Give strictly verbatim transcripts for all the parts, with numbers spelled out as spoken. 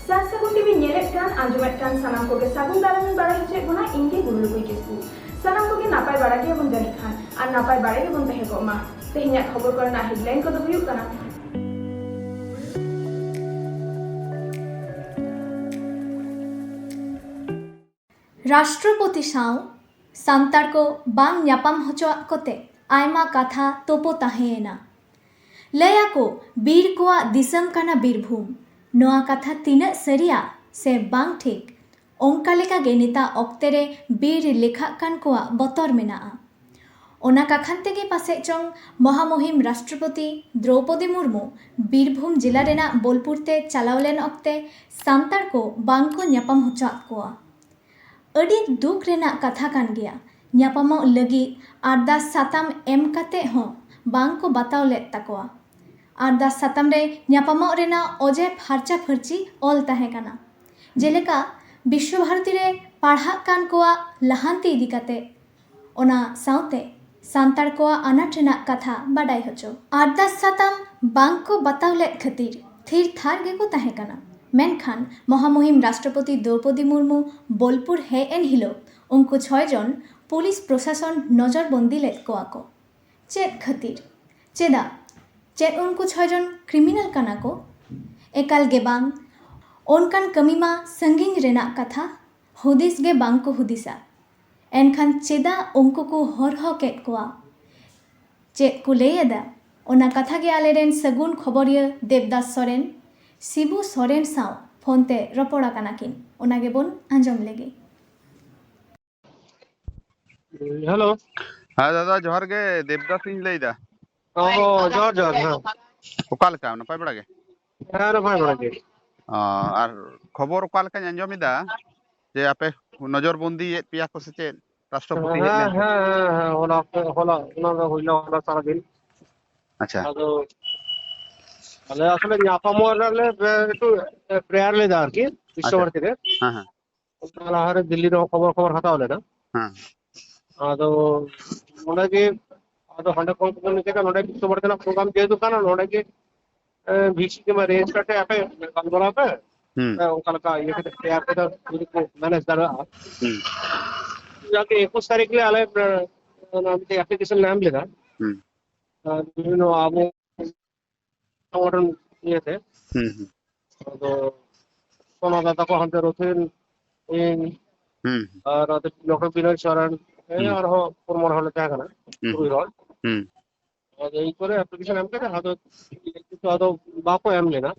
ᱪᱟᱥ ᱥᱟᱹᱜᱩᱱ ᱴᱤᱵᱷᱤ ᱧᱮᱞᱮᱫ ᱠᱟᱱ, ᱟᱸᱡᱚᱢᱮᱫ ᱠᱟᱱ ᱥᱟᱱᱟᱢ ᱠᱚᱜᱮ ᱥᱟᱹᱜᱩᱱ ᱫᱟᱨᱟᱢ ᱤᱧ ᱵᱟᱲᱟᱭ ᱦᱚᱪᱚᱭᱮᱫ ᱵᱚᱱᱟ, ᱤᱧ ᱜᱮ ᱜᱩᱨᱩ ᱞᱩᱠᱩᱭ ᱠᱤᱥᱠᱩ᱾ ᱥᱟᱱᱟᱢ ᱠᱚᱜᱮ ᱱᱟᱯᱟᱭ ᱵᱟᱲᱟ ᱜᱮᱭᱟᱵᱚᱱ ᱡᱟᱹᱱᱤᱡ ᱠᱷᱟᱱ, ᱟᱨ ᱱᱟᱯᱟᱭ ᱵᱟᱲᱟ ᱜᱮᱵᱚᱱ ᱛᱟᱦᱮᱸ ᱠᱚᱜ ᱢᱟ᱾ ᱛᱮᱦᱮᱧᱟᱜ ᱠᱷᱚᱵᱚᱨ ᱠᱚᱨᱮᱱᱟᱜ headline ᱠᱚᱫᱚ ᱦᱩᱭᱩᱜ ᱠᱟᱱᱟ᱾ ᱨᱟᱥᱴᱨᱚᱯᱚᱛᱤ ᱥᱟᱶ ᱥᱟᱱᱛᱟᱲ ᱠᱚ ᱵᱟᱝ ᱧᱟᱯᱟᱢ ᱦᱚᱪᱚᱣᱟᱜ ᱠᱚᱛᱮ ᱟᱭᱢᱟ ᱠᱟᱛᱷᱟ ᱛᱳᱯᱳ ᱛᱟᱦᱮᱸᱭᱮᱱᱟ᱾ ᱞᱟᱹᱭ ᱟᱠᱚ, ᱵᱤᱨ ᱠᱚᱣᱟᱜ ᱫᱤᱥᱚᱢ ᱠᱟᱱᱟ ᱵᱤᱨᱵᱷᱩᱢ᱾ ᱱᱚᱣᱟ ᱠᱟᱛᱷᱟ ᱛᱤᱱᱟᱹᱜ ᱥᱟᱹᱨᱤᱭᱟ ᱥᱮ ᱵᱟᱝ ᱴᱷᱤᱠ, ᱚᱱᱠᱟ ᱞᱮᱠᱟᱜᱮ ᱱᱤᱛᱟᱜ ᱚᱠᱛᱮ ᱨᱮ ᱵᱤᱨ ᱨᱮ ᱞᱮᱠᱷᱟᱜ ᱠᱟᱱ ᱠᱚᱣᱟᱜ ᱵᱚᱛᱚᱨ ᱢᱮᱱᱟᱜᱼᱟ᱾ ᱚᱱᱟ ᱠᱟᱠᱷᱟᱱ ᱛᱮᱜᱮ ᱯᱟᱥᱮᱡ ᱪᱚᱝ ᱢᱚᱦᱟᱢᱩᱦᱤᱢ ᱨᱟᱥᱴᱨᱚᱯᱚᱛᱤ ᱫᱨᱚᱣᱯᱚᱫᱤ ᱢᱩᱨᱢᱩ ᱵᱤᱨᱵᱷᱩᱢ ᱡᱮᱞᱟ ᱨᱮᱱᱟᱜ ᱵᱳᱞᱯᱩᱨ ᱛᱮ ᱪᱟᱞᱟᱣ ᱞᱮᱱ ᱚᱠᱛᱮ ᱥᱟᱱᱛᱟᱲ ᱠᱚ ᱵᱟᱝ ᱠᱚ ᱧᱟᱯᱟᱢ ᱦᱚᱪᱚᱣᱟᱜ ᱠᱚᱣᱟ᱾ ᱟᱹᱰᱤ ᱫᱩᱠ ᱨᱮᱱᱟᱜ ᱠᱟᱛᱷᱟ ᱠᱟᱱ ᱜᱮᱭᱟ, ᱧᱟᱯᱟᱢᱚᱜ ᱞᱟᱹᱜᱤᱫ ᱟᱨᱫᱟᱥ ᱥᱟᱛᱟᱢ ᱮᱢ ᱠᱟᱛᱮ ᱦᱚᱸ ᱵᱟᱝ ᱠᱚ ᱵᱟᱛᱟᱣ ᱞᱮᱫ ᱛᱟᱠᱚᱣᱟ᱾ ᱟᱨᱫᱟᱥ ᱥᱟᱛᱟᱢ ᱨᱮ ᱧᱟᱯᱟᱢᱚᱜ ᱨᱮᱱᱟᱜ ᱚᱡᱮ ᱯᱷᱟᱨᱪᱟ ᱯᱷᱟᱹᱨᱪᱤ ᱚᱞ ᱛᱟᱦᱮᱸ ᱠᱟᱱᱟ, ᱡᱮᱞᱮᱠᱟ ᱵᱤᱥᱥᱚ ᱵᱷᱟᱨᱚᱛᱤ ᱨᱮ ᱯᱟᱲᱦᱟᱜ ᱠᱟᱱ ᱠᱚᱣᱟᱜ ᱞᱟᱦᱟᱱᱛᱤ ᱤᱫᱤ ᱠᱟᱛᱮ, ᱚᱱᱟ ᱥᱟᱶᱛᱮ ᱥᱟᱱᱛᱟᱲ ᱠᱚᱣᱟᱜ ᱟᱱᱟᱴ ᱨᱮᱱᱟᱜ ᱠᱟᱛᱷᱟ ᱵᱟᱰᱟᱭ ᱦᱚᱪᱚ᱾ ᱟᱨᱫᱟᱥ ᱥᱟᱛᱟᱢ ᱵᱟᱝ ᱠᱚ ᱵᱟᱛᱟᱣ ᱞᱮᱫ ᱠᱷᱟᱹᱛᱤᱨ ᱛᱷᱤᱨ ᱛᱷᱟᱨ ᱜᱮᱠᱚ ᱛᱟᱦᱮᱸ ᱠᱟᱱᱟ᱾ ᱢᱮᱱᱠᱷᱟᱱ ᱢᱚᱦᱟᱢᱩᱦᱤᱢ ᱨᱟᱥᱴᱨᱚᱯᱚᱛᱤ ᱫᱨᱚᱣᱯᱚᱫᱤ ᱢᱩᱨᱢᱩ ᱵᱳᱞᱯᱩᱨ ᱦᱮᱡ ᱮᱱ ᱦᱤᱞᱳᱜ ᱩᱱᱠᱩ ᱪᱷᱚᱭ ᱡᱚᱱ ᱯᱩᱞᱤᱥ ᱯᱨᱚᱥᱟᱥᱚᱱ ᱱᱚᱡᱚᱨ ᱵᱚᱱᱫᱤ ᱞᱮᱫ ᱠᱚᱣᱟ ᱠᱚ᱾ ᱪᱮᱫ ᱠᱷᱟᱹᱛᱤᱨ? ᱪᱮᱫᱟᱜ? ᱪᱮᱫ ᱩᱱᱠᱩ ᱪᱷᱚᱭ ᱡᱚᱱ ᱠᱨᱤᱢᱤᱱᱟᱞ ᱠᱟᱱᱟ ᱠᱚ? ᱮᱠᱟᱞ ᱜᱮ ᱵᱟᱝ᱾ ᱚᱱᱠᱟᱱ ᱠᱟᱹᱢᱤ ᱢᱟ ᱥᱟᱺᱜᱤᱧ ᱨᱮᱱᱟᱜ ᱠᱟᱛᱷᱟ, ᱦᱩᱫᱤᱥ ᱜᱮ ᱵᱟᱝ ᱠᱚ ᱦᱩᱫᱤᱥᱟ᱾ ᱮᱱᱠᱷᱟᱱ ᱪᱮᱫᱟᱜ ᱩᱱᱠᱩ ᱠᱚ ᱦᱚᱨᱦᱚ ᱠᱮᱫ ᱠᱚᱣᱟ? ᱪᱮᱫ ᱠᱚ ᱞᱟᱹᱭ ᱮᱫᱟ, ᱚᱱᱟ ᱠᱟᱛᱷᱟ ᱜᱮ ᱟᱞᱮᱨᱮᱱ ᱥᱟᱹᱜᱩᱱ ᱠᱷᱚᱵᱚᱨᱤᱭᱟᱹ ᱫᱮᱵᱫᱟᱥ ᱥᱚᱨᱮᱱ, ᱥᱤᱵᱩ ᱥᱚᱨᱮᱱ ᱥᱟᱶ ᱯᱷᱳᱱ ᱛᱮ ᱨᱚᱯᱚᱲ ᱟᱠᱟᱱᱟ ᱠᱤᱱ᱾ ᱚᱱᱟ ᱜᱮᱵᱚᱱ ᱟᱸᱡᱚᱢ ᱞᱮᱜᱮ᱾ ᱦᱮᱞᱳ᱾ ᱦᱮᱸ ᱫᱟᱫᱟ, ᱡᱚᱦᱟᱨ ᱜᱮ, ᱫᱮᱵᱫᱟᱥ ᱤᱧ ᱞᱟᱹᱭᱫᱟ᱾ ᱚ, ᱡᱚᱦᱟᱨ, ᱡᱚᱦᱟᱨ, ᱦᱮᱸ᱾ ᱚᱠᱟ ᱞᱮᱠᱟ, ᱱᱟᱯᱟᱭ ᱵᱟᱲᱟ ᱜᱮ? ᱦᱮᱸ, ᱱᱟᱯᱟᱭ ᱵᱟᱲᱟ ᱜᱮ᱾ ᱚ, ᱟᱨ ᱠᱷᱚᱵᱚᱨ ᱚᱠᱟ ᱞᱮᱠᱟᱧ ᱟᱸᱡᱚᱢ ᱮᱫᱟ ᱡᱮ ᱟᱯᱮ ᱱᱚᱡᱚᱨ ᱵᱚᱱᱫᱤᱭᱮᱫ ᱯᱮᱭᱟ ᱠᱚ ᱥᱮ ᱪᱮᱫ ᱨᱟᱥᱴᱨᱚᱯᱚᱛᱤ ᱦᱮᱡ ᱦᱮᱸ, ᱞᱮᱱ ᱠᱷᱟᱱ? ᱦᱮᱸ, ᱦᱮᱸ, ᱦᱮᱸ, ᱦᱚᱞᱟ, ᱦᱚᱞᱟ, ᱚᱱᱟ ᱫᱚ ᱦᱩᱭᱱᱟ ᱦᱚᱞᱟ ᱥᱟᱨᱟᱫᱤᱱ᱾ ᱟᱪᱪᱷᱟ᱾ ᱟᱫᱚ ᱟᱞᱮ ᱟᱥᱚᱞᱮ ᱧᱟᱯᱟᱢᱚᱜ ᱨᱮᱱᱟᱜ ᱞᱮ, ᱮ, ᱮᱠᱴᱩ, ᱮ, prayer ᱞᱮᱫᱟ ᱟᱨᱠᱤ, ᱵᱤᱥᱥᱚ ᱟᱪᱪᱷᱟ᱾ ᱵᱷᱟᱨᱚᱛᱤ ᱨᱮ᱾ ᱦᱮᱸ, ᱦᱮᱸ᱾ ᱚᱱᱟ ᱞᱟᱦᱟᱨᱮ ᱫᱤᱞᱞᱤ ᱨᱮᱦᱚᱸ ᱠᱷᱚᱵᱚᱨ, ᱠᱷᱚᱵᱚᱨ ᱦᱟᱛᱟᱣ ᱞᱮᱱᱟ᱾ ᱦᱮᱸ᱾ ᱟᱫᱚ ᱱᱚᱰᱮ ᱜᱮ, ᱟᱫᱚ ᱦᱟᱸᱰᱮ ᱠᱷᱚᱱ ᱠᱚ ᱢᱮᱛᱟᱹᱧ ᱠᱟᱱᱟ, ᱱᱚᱰᱮ ᱵᱤᱥᱥᱚ ᱵᱷᱟᱨᱚᱛᱤ ᱨᱮᱱᱟᱜ program ᱡᱮᱦᱮᱛᱩ ᱠᱟᱱᱟ, ᱱᱚᱰᱮ ᱜᱮ, ᱮ, ᱵᱷᱤᱥᱤ ᱠᱤᱝᱵᱟ registrar ᱴᱷᱮᱱ ᱟᱯᱮ ᱜᱟᱞᱢᱟᱨᱟᱣ ᱯᱮ᱾ ᱦᱩᱸ᱾ ᱚᱱᱠᱟ ᱞᱮᱠᱟ ᱤᱭᱟᱹ ᱠᱟᱛᱮ ᱛᱮᱭᱟᱨ ᱠᱟᱛᱮ ᱡᱩᱫᱤ ᱠᱚ ᱢᱮᱱᱮᱡᱽ ᱫᱟᱲᱮᱭᱟᱜᱼᱟ᱾ ᱦᱩᱸ᱾ ᱡᱟᱠ, ᱮᱠᱩᱥ ᱛᱟᱹᱨᱤᱠᱷ ᱨᱮ ᱟᱞᱮ, ᱮ, ᱚᱱᱟ ᱢᱤᱫᱴᱮᱡ ᱮᱯᱞᱤᱠᱮᱥᱚᱱ ᱞᱮ ᱮᱢ ᱞᱮᱫᱟ᱾ ᱦᱩᱸ᱾ ᱟᱨ ᱵᱤᱵᱷᱤᱱᱱᱚ ᱟᱵᱚ ᱥᱚᱝᱜᱚᱴᱷᱚᱱ ᱤᱭᱟᱹᱛᱮ᱾ ᱦᱩᱸ, ᱦᱩᱸ᱾ ᱟᱫᱚ ᱥᱳᱱᱟᱫᱟ ᱛᱟᱠᱚ ᱦᱟᱱᱛᱮ ᱨᱚᱛᱷᱤᱱ, ᱤᱧ, ᱦᱩᱸ, ᱦᱩᱸ᱾ ᱟᱨ ᱱᱚᱛᱮ ᱰᱚᱠᱴᱚᱨ ᱵᱤᱱᱚᱭ ᱥᱚᱨᱮᱱ, ᱮ, ᱦᱩᱸ᱾ ᱟᱨᱦᱚᱸ ᱯᱩᱱ ᱢᱚᱬᱮ ᱦᱚᱲ ᱞᱮ ᱛᱟᱦᱮᱸ ᱠᱟᱱᱟ, ᱦᱩᱸ, ᱛᱩᱨᱩᱭ ᱦᱩᱸ᱾ ᱦᱚᱲ᱾ ᱦᱩᱸ᱾ ᱟᱫᱚ ᱤᱧ ᱯᱚᱨᱮ ᱮᱯᱞᱤᱠᱮᱥᱚᱱ ᱮᱢ ᱠᱟᱛᱮ ᱟᱫᱚ, ᱟᱫᱚ ᱵᱟᱠᱚ ᱮᱢ ᱞᱮᱱᱟ᱾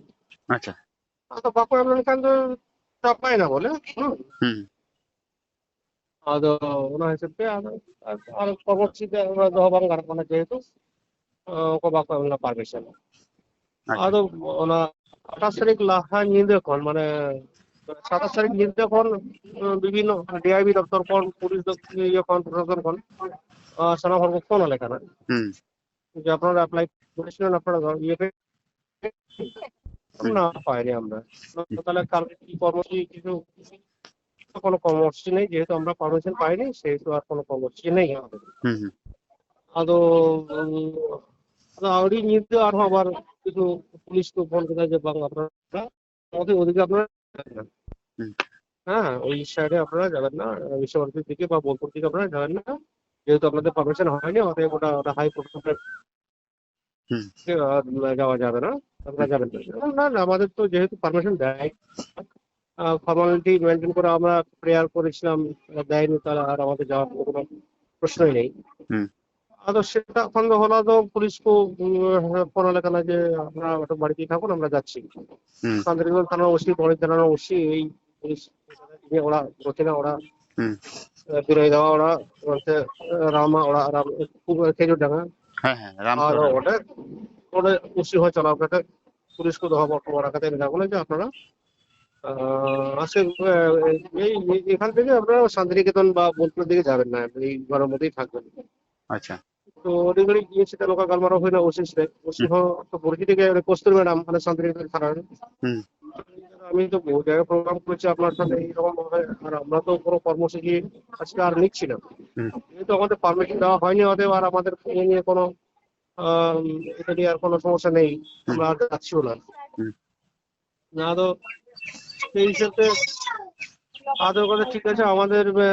ᱟᱪᱪᱷᱟ᱾ ᱟᱫᱚ ᱵᱟᱠᱚ ᱮᱢ ᱞᱮᱱᱠᱷᱟᱱ ᱫᱚ ᱪᱟᱵᱟᱭᱮᱱᱟ ᱵᱚᱞᱮ, ᱦᱩᱸ᱾ ᱦᱩᱸ᱾ ᱟᱫᱚ ᱚᱱᱟ ᱦᱤᱥᱟᱹᱵ ᱛᱮ ᱟᱫᱚ ᱟᱨ, ᱟᱨ ᱯᱚᱨᱚᱵᱚᱨᱛᱤ ᱛᱮ ᱚᱱᱟ ᱫᱚᱦᱚ ᱵᱟᱝ ᱜᱟᱱᱚᱜ ᱠᱟᱱᱟ, ᱡᱮᱦᱮᱛᱩ, ᱟᱸ, ᱩᱱᱠᱩ ᱵᱟᱠᱚ ᱮᱢ ᱞᱮᱱᱟ ᱯᱟᱨᱢᱤᱥᱚᱱ᱾ ᱟᱪᱪᱷᱟ᱾ ᱟᱫᱚ ᱚᱱᱟ ᱟᱴᱷᱟᱥ ᱛᱟᱹᱨᱤᱠᱷ ᱞᱟᱦᱟ ᱧᱤᱫᱟᱹ ᱠᱷᱚᱱ, ᱢᱟᱱᱮ ᱥᱟᱛᱟᱥ ᱛᱟᱹᱨᱤᱠᱷ ᱧᱤᱫᱟᱹ ᱠᱷᱚᱱ, ᱩᱸ, ᱵᱤᱵᱷᱤᱱᱱᱚ ᱰᱤ ᱟᱭ ᱵᱤ ᱫᱚᱯᱛᱚᱨ ᱠᱷᱚᱱ, ᱯᱩᱞᱤᱥ ᱫᱚ, ᱤᱭᱟᱹ ᱠᱷᱚᱱ, ᱯᱨᱚᱥᱟᱥᱚᱱ ᱠᱷᱚᱱ, ᱟᱸ, ᱥᱟᱱᱟᱢ ᱦᱚᱲ ᱠᱚ ᱯᱷᱳᱱ ᱟᱞᱮ ᱠᱟᱱᱟ᱾ ᱦᱩᱸ᱾ যে আপনারা অ্যাপ্লাই করেছিলেন, আপনারা ইয়ে পে-, হুম। না পাইনি আমরা। হুম। তো তাহলে কালকে কি কর্মসূচি, কিছু? তো কোনো কর্মসূচি নেই, যেহেতু আমরা পারমিশন পাইনি, সেহেতু আর কোনো কর্মসূচি নেই আমাদের। হুম, হুম। ᱟᱫᱚ, ᱩᱸ, ᱟᱫᱚ ᱟᱹᱣᱨᱤ ᱧᱤᱫᱟᱹ ᱟᱨᱦᱚᱸ ᱟᱵᱟᱨ ᱠᱤᱪᱷᱩ ᱯᱩᱞᱤᱥ ᱠᱚ ᱯᱷᱳᱱ ᱠᱮᱫᱟ ᱡᱮ, "ᱵᱟᱝ, ᱟᱯᱱᱟᱨᱟ ᱚᱱᱛᱮ ᱳদিকে আপনারা যাবেন না।" হুম। হ্যাঁ, ওই সাইডে আপনারা যাবেন না, বিশ্বভারতীর দিকে বা বোলপুর দিকে আপনারা যাবেন না, যেহেতু আপনাদের পারমিশন হয়নি, অতএব ওটা, ওটা হাই প্রোটোকল হুম। আহ, যাওয়া যাবে না, আপনারা হুম। যাবেন না। না, না, আমাদের তো যেহেতু পারমিশন দেয়, আহ, ফর্মালিটি মেনটেন করে আমরা প্রেয়ার করেছিলাম, আহ, দেয়নি, তারা আর আমাদের যাওয়ার কোনো প্রশ্নই নেই। হুম। ᱟᱫᱚ ᱥᱮᱛᱟᱜ ᱠᱷᱚᱱ ᱫᱚ ᱦᱚᱞᱟ ᱫᱚ ᱯᱩᱞᱤᱥ ᱠᱚ, ᱩᱸ, ᱯᱷᱳᱱ ᱟᱞᱮ ᱠᱟᱱᱟ ᱡᱮ, "আপনারা একটু বাড়িতেই থাকুন, আমরা যাচ্ছি।" হুম। শান্তিনিকেতন থানার ওসি, বড় থানার ওসি, এই পুলিশ, ᱤᱧᱟᱹᱜ ᱚᱲᱟᱜ, ᱨᱚᱛᱷᱤᱱᱟᱜ ᱚᱲᱟᱜ, হুম। ᱟᱸ, ᱵᱤᱱᱚᱭ ᱫᱟᱣᱟ ᱚᱲᱟᱜ, ᱚᱱᱛᱮ, ᱟᱸ, ᱨᱟᱢᱟ ᱚᱲᱟᱜ, ᱨᱟᱢ, ᱠᱷᱮᱡᱩᱨ ᱰᱟᱸᱜᱟ᱾ ᱦᱮᱸ, ᱦᱮᱸ, ᱨᱟᱢ ᱟᱨ ᱥᱚᱨᱮᱱ᱾ ᱚᱸᱰᱮ, ᱚᱸᱰᱮ ᱳᱥᱤ ᱦᱚᱸ ᱪᱟᱞᱟᱣ ᱠᱟᱛᱮ, ᱯᱩᱞᱤᱥ ᱠᱚ ᱫᱚᱦᱚ ᱦᱚᱴᱚ ᱵᱟᱲᱟ ᱠᱟᱛᱮ ᱢᱮᱱᱟᱜ ᱵᱚᱱᱟ ᱡᱮ ᱟᱯᱱᱟᱨᱟ, ᱟᱸ, ᱟᱥᱮ, ᱮ, ᱮ, ᱮ, ᱮᱠᱷᱟᱱ ᱛᱷᱮᱠᱮ ᱟᱯᱱᱟᱨᱟ ᱥᱟᱱᱛᱤᱱᱤᱠᱮᱛᱚᱱ ᱵᱟ ᱵᱳᱞᱯᱩᱨ ᱫᱤᱠᱮ ᱡᱟᱵᱮᱱ ᱱᱟ, ᱮᱭ ᱜᱷᱚᱨᱮᱨ ᱢᱚᱫᱽᱫᱷᱮᱭ ᱛᱷᱟᱠᱵᱮᱱ᱾ ᱟᱪᱪᱷᱟ᱾ ᱛᱚ, ᱟᱹᱰᱤ ᱜᱷᱟᱹᱲᱤᱡ ᱤᱧ ᱥᱟᱛᱮ ᱱᱚᱝᱠᱟ ᱜᱟᱞᱢᱟᱨᱟᱣ ᱦᱩᱭᱱᱟ ᱳᱥᱤ ᱥᱟᱛᱮ, ᱳᱥᱤ ᱦᱩᱸ᱾ ᱦᱚᱸ ᱛᱚ ᱯᱚᱨᱤᱪᱤᱛ ᱜᱮ, ᱠᱚᱥᱛᱩᱨ ম্যাডাম, মানে শান্তিনিকেতন থানার। হুম। আমি তো বহু জায়গায় প্রোগ্রাম করেছি আপনার সাথে এইরকম ভাবে, আর আমরা তো কোনো কর্মসূচি আজকে আর নিচ্ছি না। হুম। যেহেতু আমাদের পারমিশন দেওয়া হয়নি, অতএব আর আমাদের এ নিয়ে কোনো, আম, এটা নিয়ে আর কোনো সমস্যা নেই, হুম। আমরা আর যাচ্ছিও না। হুম। না তো সেই হিসেবে আদৌ কথা ঠিক আছে, আমাদের আহ,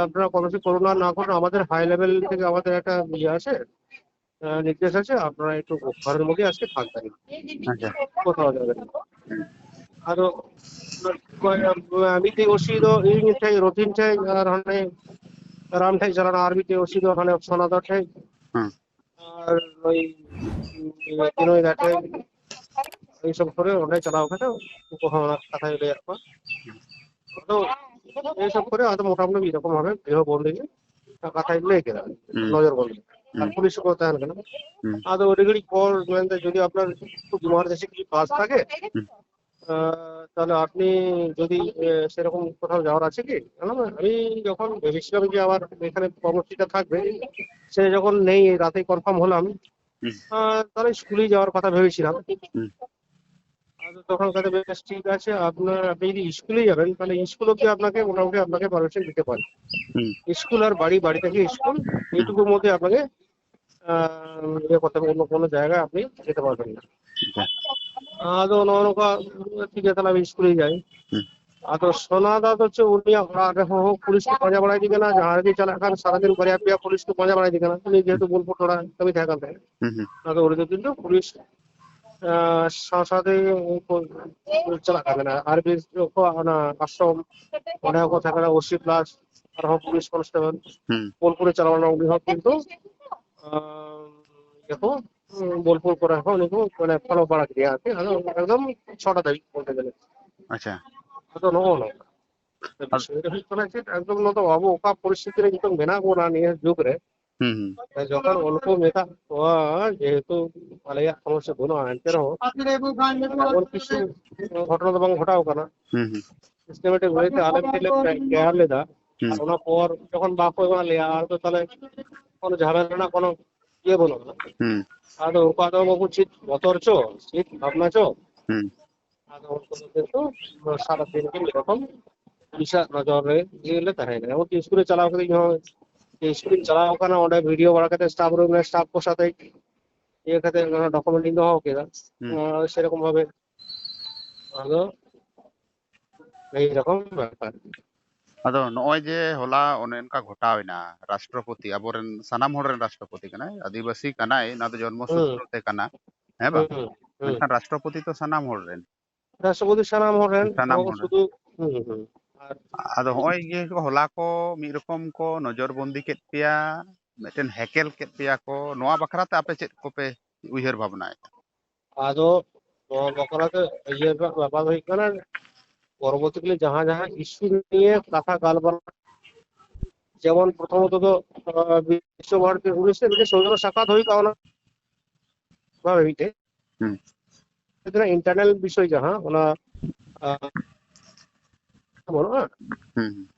আপনারা কম বেশি করুন আর না করুন, আমাদের হাই লেভেল থেকে আমাদের একটা ইয়ে আছে, আহ, নির্দেশ আছে, আপনারা একটু ঘরের মধ্যে আজকে থাকবেন, ᱟᱪᱪᱷᱟ᱾ কোথাও যাবেন না। হুম। ᱟᱫᱚ ᱠᱚᱭ-, ᱢᱤᱫᱴᱮᱡ ᱳᱥᱤ ᱫᱚ ᱤᱧ ᱴᱷᱮᱡ, ᱨᱚᱛᱤᱱ ᱴᱷᱮᱡ ᱟᱨ ᱦᱟᱱᱮ ᱨᱟᱢ ᱴᱷᱮᱡ ᱪᱟᱞᱟᱣᱱᱟ, ᱟᱨ ᱢᱤᱫᱴᱮᱡ ᱳᱥᱤ ᱫᱚ ᱦᱟᱱᱮ ᱥᱚᱱᱟᱫᱟ ᱴᱷᱮᱡ᱾ ᱦᱩᱸ᱾ ᱟᱨ ᱳᱭ ᱵᱤᱱᱚᱭ ᱫᱟ ᱴᱷᱮᱡ, ᱳᱭ ᱥᱚᱵ ᱠᱚᱨᱮ ᱚᱸᱰᱮ ᱪᱟᱞᱟᱣ ᱠᱟᱛᱮ ᱩᱱᱠᱩ ᱦᱚᱸ ᱚᱱᱟ ᱠᱟᱛᱷᱟᱧ ᱞᱟᱹᱭᱟᱫ ᱠᱚᱣᱟ᱾ ᱟᱫᱚ ᱮᱭ ᱥᱚᱵ ᱠᱚᱨᱮ ᱟᱫᱚ ᱢᱚᱴᱟᱢᱩᱴᱤ ᱢᱤᱫ ᱨᱚᱠᱚᱢ ᱵᱷᱟᱵᱮ ᱜᱨᱤᱦᱚ ᱵᱚᱱᱫᱤ ᱠᱟᱛᱷᱟᱧ ᱞᱟᱹᱭ ᱠᱮᱫᱟ, ᱦᱩᱸ᱾ ᱱᱚᱡᱚᱨ ᱵᱚᱱᱫᱤ᱾ ᱟᱨ ᱦᱩᱸ᱾ ᱯᱩᱞᱤᱥ ᱦᱚᱸᱠᱚ ᱛᱟᱦᱮᱱ ᱠᱟᱱᱟ᱾ ᱦᱩᱸ᱾ ᱟᱫᱚ ᱟᱹᱰᱤ ᱜᱷᱟᱹᱲᱤᱡ ᱯᱚᱨ ᱢᱮᱱᱫᱟ, যদি আপনার খুব ইমার্জেন্সি কিছু কাজ থাকে, হুম। আহ, তাহলে আপনি যদি, এ, সেরকম কোথাও যাওয়ার আছে কি? আমি যখন ভেবেছিলাম যে আমার এখানে কর্মসূচিটা থাকবে, সে যখন নেই, রাতেই কনফার্ম হলাম, হুম। আহ, তাহলে স্কুলেই যাওয়ার কথা ভেবেছিলাম। হুম। আর তখন কথা বেশ ঠিক আছে, আপনার, আপনি যদি স্কুলেই যাবেন, তাহলে স্কুলও কি আপনাকে মোটামুটি আপনাকে পারমিশন দিতে পারে। হুম। স্কুল আর বাড়ি, বাড়ি থেকে স্কুল, এইটুকুর মধ্যে আপনাকে আহ, ইয়ে করতে হবে, অন্য কোনো জায়গায় আপনি যেতে পারবেন না। ᱟᱪᱪᱷᱟ᱾ ᱟᱫᱚ ᱱᱚᱜᱼᱚ ᱱᱚᱝᱠᱟ, ᱴᱷᱤᱠ ᱜᱮᱭᱟ, ᱛᱟᱦᱞᱮ ᱟᱵᱤᱱ ᱥᱠᱩᱞ ᱨᱮ ᱡᱟᱭ᱾ ᱦᱩᱸ᱾ ᱟᱫᱚ ᱥᱚᱱᱟ ᱫᱟ ᱫᱚ ᱪᱮᱫ, ᱩᱱᱤᱭᱟᱜ ᱚᱲᱟᱜ ᱨᱮᱦᱚᱸ ᱯᱩᱞᱤᱥ ᱠᱚ ᱯᱟᱸᱡᱟ ᱵᱟᱲᱟᱭᱮᱫᱮ ᱠᱟᱱᱟ, ᱡᱟᱦᱟᱸ ᱨᱮᱜᱮ ᱪᱟᱞᱟᱜ ᱠᱟᱱ ᱥᱟᱨᱟᱫᱤᱱ ᱵᱟᱨᱭᱟ ᱯᱮᱭᱟ ᱯᱩᱞᱤᱥ ᱠᱚ ᱯᱟᱸᱡᱟ ᱵᱟᱲᱟᱭᱮᱫᱮ ᱠᱟᱱᱟ᱾ ᱩᱱᱤ ᱡᱮᱦᱮᱛᱩ ᱵᱳᱞᱯᱩᱨ ᱛᱷᱚᱲᱟ ᱠᱟᱹᱢᱤ ᱛᱟᱦᱮᱸ ᱠᱟᱱ ᱛᱟᱭᱟ, ᱦᱩᱸ, ᱦᱩᱸ᱾ ᱟᱫᱚ ᱩᱱᱤ ᱫᱚ ᱠᱤᱱᱛᱩ ᱯᱩᱞᱤᱥ, ᱟᱸ, ᱥᱟᱶ ᱥᱟᱶᱛᱮ ᱩᱱᱠᱩ ᱪᱟᱞᱟᱜ ᱠᱟᱱ ᱛᱟᱦᱮᱱᱟ᱾ ᱟᱨ ᱵᱤᱥ ᱠᱚ ᱚᱱᱟ ᱟᱥᱨᱚᱢ, ᱚᱸᱰᱮ ᱦᱚᱸᱠᱚ ᱛᱟᱦᱮᱸ ᱠᱟᱱᱟ ᱳᱥᱤ ᱯᱞᱟᱥ ᱟᱨᱦᱚᱸ ᱯᱩᱞᱤᱥ ᱠᱚᱱᱥᱴᱮᱵᱚᱞ᱾ ᱦᱩᱸ᱾ ᱵᱳᱞᱯᱩᱨᱮ ᱪᱟᱞᱟᱣ ᱞᱮᱱᱟ, ᱩᱱᱤ ᱦᱚᱸ ᱠᱤᱱᱛᱩ, ᱟᱸ, ᱤᱭᱟᱹ ᱠᱚ, ᱩᱸ, ᱵᱳᱞᱯᱩᱨ ᱠᱚᱨᱮ ᱦᱚᱸ ᱩᱱᱤ ᱠᱚ ᱢᱟᱱᱮ ᱯᱷᱚᱞᱳ ᱵᱟᱲᱟ ᱠᱮᱫᱮᱭᱟ ᱟᱨᱠᱤ᱾ ᱟᱫᱚ ᱮᱠᱫᱚᱢ ᱪᱷᱚᱴᱟ ᱫᱷᱟᱹᱵᱤᱡ ᱵᱚᱞᱛᱮ ᱜᱮᱞᱮ᱾ ᱟᱪᱪᱷᱟ᱾ ᱟᱫᱚ ᱱᱚᱜᱼᱚ ᱱᱚᱝᱠᱟ᱾ ᱵᱤᱥᱚᱭ ᱫᱚ ᱦᱩᱭᱩᱜ ᱠᱟᱱᱟ ᱪᱮᱫ, ᱮᱠᱫᱚᱢ ᱱᱚᱣᱟ ᱫᱚ ᱟᱵᱚ ᱚᱠᱟ ᱯᱚᱨᱤᱥᱛᱷᱤᱛᱤ ᱨᱮ ᱱᱤᱛᱚᱝ ᱢᱮᱱᱟᱜ ᱵᱚᱱᱟ ᱱᱤᱭᱟᱹ ᱡᱩᱜᱽ ᱨᱮ, ᱦᱩᱸ, ᱦᱩᱸ᱾ ᱡᱚᱠᱷᱚᱱ ᱩᱱᱠᱩ ᱢᱮᱛᱟᱜ ᱠᱚᱣᱟ, ᱡᱮᱦᱮᱛᱩ ᱟᱞᱮᱭᱟᱜ ᱥᱚᱢᱚᱥᱥᱟ ᱵᱟᱹᱱᱩᱜᱼᱟ, ᱮᱱᱛᱮ ᱨᱮᱦᱚᱸ ᱮᱢᱚᱱ ᱠᱤᱪᱷᱩ ᱜᱷᱚᱴᱚᱱᱟ ᱫᱚ ᱵᱟᱝ ᱜᱷᱚᱴᱟᱣ ᱠᱟᱱᱟ᱾ ᱦᱩᱸ, ᱦᱩᱸ᱾ ᱥᱤᱥᱴᱮᱢᱮᱴᱤᱠ ᱳᱭᱮ ᱛᱮ ᱟᱞᱮ ᱢᱤᱫᱴᱮᱡ ᱞᱮ ᱯᱨᱮᱭᱟᱨ ᱞᱮᱫᱟ᱾ ᱦᱩᱸ᱾ ᱟᱨ ᱚᱱᱟ ᱯᱚᱨ ᱡᱚᱠᱷᱚᱱ ᱵᱟᱠᱚ ᱮᱢᱟᱜ ᱞᱮᱭᱟ, ᱟᱨ ᱫᱚ ᱛᱟᱦᱞᱮ ᱠᱳᱱᱳ ᱡᱷᱟᱢᱮᱞᱟ ᱨᱮᱱᱟᱜ ᱠᱳᱱᱳ ᱤᱭᱟᱹ ᱵᱟᱹᱱᱩᱜᱼᱟ᱾ ᱦᱩᱸ᱾ ᱟᱫᱚ ᱩᱱᱠᱩᱣᱟᱜ ᱫᱚ ᱵᱟᱹᱵᱩ ᱪᱮᱫ ᱵᱚᱛᱚᱨ ᱪᱚ, ᱪᱮᱫ ᱵᱷᱟᱵᱽᱱᱟ ᱪᱚ᱾ ᱦᱩᱸ᱾ ᱟᱫᱚ ᱩᱱᱠᱩ ᱫᱚ ᱠᱤᱱᱛᱩ ᱥᱟᱨᱟᱫᱤᱱ ᱜᱮ ᱢᱤᱫ ᱨᱚᱠᱚᱢ ᱯᱩᱞᱤᱥᱟᱜ ᱱᱚᱡᱚᱨ ᱨᱮ ᱜᱮᱞᱮ ᱛᱟᱦᱮᱸᱭᱮᱱᱟ᱾ ᱮᱢᱚᱱᱠᱤ ᱥᱠᱩᱞ ᱨᱮ ᱪᱟᱞᱟᱣ ᱠᱟᱛᱮ ᱤᱧ ᱦᱚᱸ ᱥᱠᱩᱞ ᱤᱧ ᱪᱟᱞᱟᱣ ᱠᱟᱱᱟ, ᱚᱸᱰᱮ ᱵᱷᱤᱰᱤᱭᱳ ᱵᱟᱲᱟ ᱠᱟᱛᱮ ᱥᱴᱟᱯ ᱨᱩᱢ ᱨᱮ ᱥᱴᱟᱯ ᱠᱚ ᱥᱟᱛᱮ ᱤᱭᱟᱹ ᱠᱟᱛᱮ ᱚᱱᱟ ᱰᱚᱠᱩᱢᱮᱱᱴ ᱤᱧ ᱫᱚᱦᱚ ᱠᱮᱫᱟ᱾ ᱦᱩᱸ᱾ ᱟᱨ ᱥᱮᱨᱚᱠᱚᱢ ᱵᱷᱟᱵᱮ ᱟᱫᱚ ᱮᱭ ᱨᱚᱠᱚᱢ ᱵᱮᱯᱟᱨ᱾ ᱟᱫᱚ ᱱᱚᱜᱼᱚᱭ ᱡᱮ ᱦᱚᱞᱟ ᱚᱱᱮ ᱚᱱᱠᱟ ᱜᱷᱚᱴᱟᱣ ᱮᱱᱟ, ᱨᱟᱥᱴᱨᱚᱯᱚᱛᱤ, ᱟᱵᱚᱨᱮᱱ ᱥᱟᱱᱟᱢ ᱦᱚᱲ ᱨᱮᱱ ᱨᱟᱥᱴᱨᱚᱯᱚᱛᱤ ᱠᱟᱱᱟᱭ, ᱟᱹᱫᱤᱵᱟᱹᱥᱤ ᱠᱟᱱᱟᱭ, ᱚᱱᱟ ᱫᱚ ᱡᱚᱱᱢᱚ ᱦᱩᱸ᱾ ᱥᱩᱛᱨᱚ ᱛᱮ ᱠᱟᱱᱟ, ᱦᱮᱸ ᱵᱟᱝ? ᱦᱩᱸ, ᱦᱩᱸ᱾ ᱢᱮᱱᱠᱷᱟᱱ ᱨᱟᱥᱴᱨᱚᱯᱚᱛᱤ ᱛᱚ ᱥᱟᱱᱟᱢ ᱦᱚᱲ ᱨᱮᱱ᱾ ᱨᱟᱥᱴᱨᱚᱯᱚᱛᱤ ᱥᱟᱱᱟᱢ ᱦᱚᱲ ᱨᱮᱱ, ᱥᱟᱱᱟᱢ ᱱᱚᱣᱟ ᱠᱚ ᱦᱚᱲ ᱨᱮᱱ᱾ ᱥᱩᱫᱷᱩ, ᱦᱩᱸ, ᱦᱩᱸ᱾ ᱟᱨ ᱟᱫᱚ ᱦᱚᱸᱜᱼᱚᱭ ᱡᱮ ᱦᱚᱞᱟ ᱠᱚ ᱢᱤᱫ ᱨᱚᱠᱚᱢ ᱠᱚ ᱱᱚᱡᱚᱨ ᱵᱚᱱᱫᱤ ᱠᱮᱫ ᱯᱮᱭᱟ, ᱢᱤᱫᱴᱮᱱ ᱦᱮᱠᱮᱞ ᱠᱮᱫ ᱯᱮᱭᱟ ᱠᱚ, ᱱᱚᱣᱟ ᱵᱟᱠᱷᱨᱟ ᱛᱮ ᱟᱯᱮ ᱪᱮᱫ ᱠᱚᱯᱮ ᱩᱭᱦᱟᱹᱨ ᱵᱷᱟᱵᱽᱱᱟᱭᱮᱫᱟ? ᱟᱫᱚ ᱱᱚᱣᱟ ᱵᱟᱠᱷᱨᱟ ᱛᱮ ᱤᱭᱟᱹ ᱨᱮᱱᱟᱜ ᱵᱮᱯᱟᱨ ᱫᱚ ᱦᱩᱭᱩᱜ ᱠᱟᱱᱟ, ᱯᱚᱨᱚᱵᱚᱨᱛᱤ ᱠᱟᱞᱮ ᱡᱟᱦᱟᱸ ᱡᱟᱦᱟᱸ ᱤᱥᱩ ᱱᱤᱭᱮ ᱠᱟᱛᱷᱟ ᱜᱟᱞᱢᱟᱨᱟᱣ, ᱡᱮᱢᱚᱱ ᱯᱨᱚᱛᱷᱚᱢᱚᱛᱚ ᱫᱚ, ᱟᱸ, ᱵᱤᱥᱥᱚ ᱵᱷᱟᱨᱚᱛᱤ ᱩᱱᱤᱥ ᱨᱮ ᱢᱤᱫᱴᱮᱱ ᱥᱚᱡᱚᱱ ᱥᱟᱠᱟᱛ ᱦᱩᱭ ᱠᱚᱜᱼᱟ, ᱚᱱᱟ ᱵᱟᱝ ᱢᱤᱫᱴᱮᱡ᱾ ᱦᱩᱸ᱾ ᱤᱱᱴᱟᱨᱱᱟᱞ ᱵᱤᱥᱚᱭ ᱡᱟᱦᱟᱸ, ᱚᱱᱟ, ᱟᱸ, ᱵᱟᱹᱱᱩᱜᱼᱟ, ᱦᱩᱸ, ᱦᱩᱸ᱾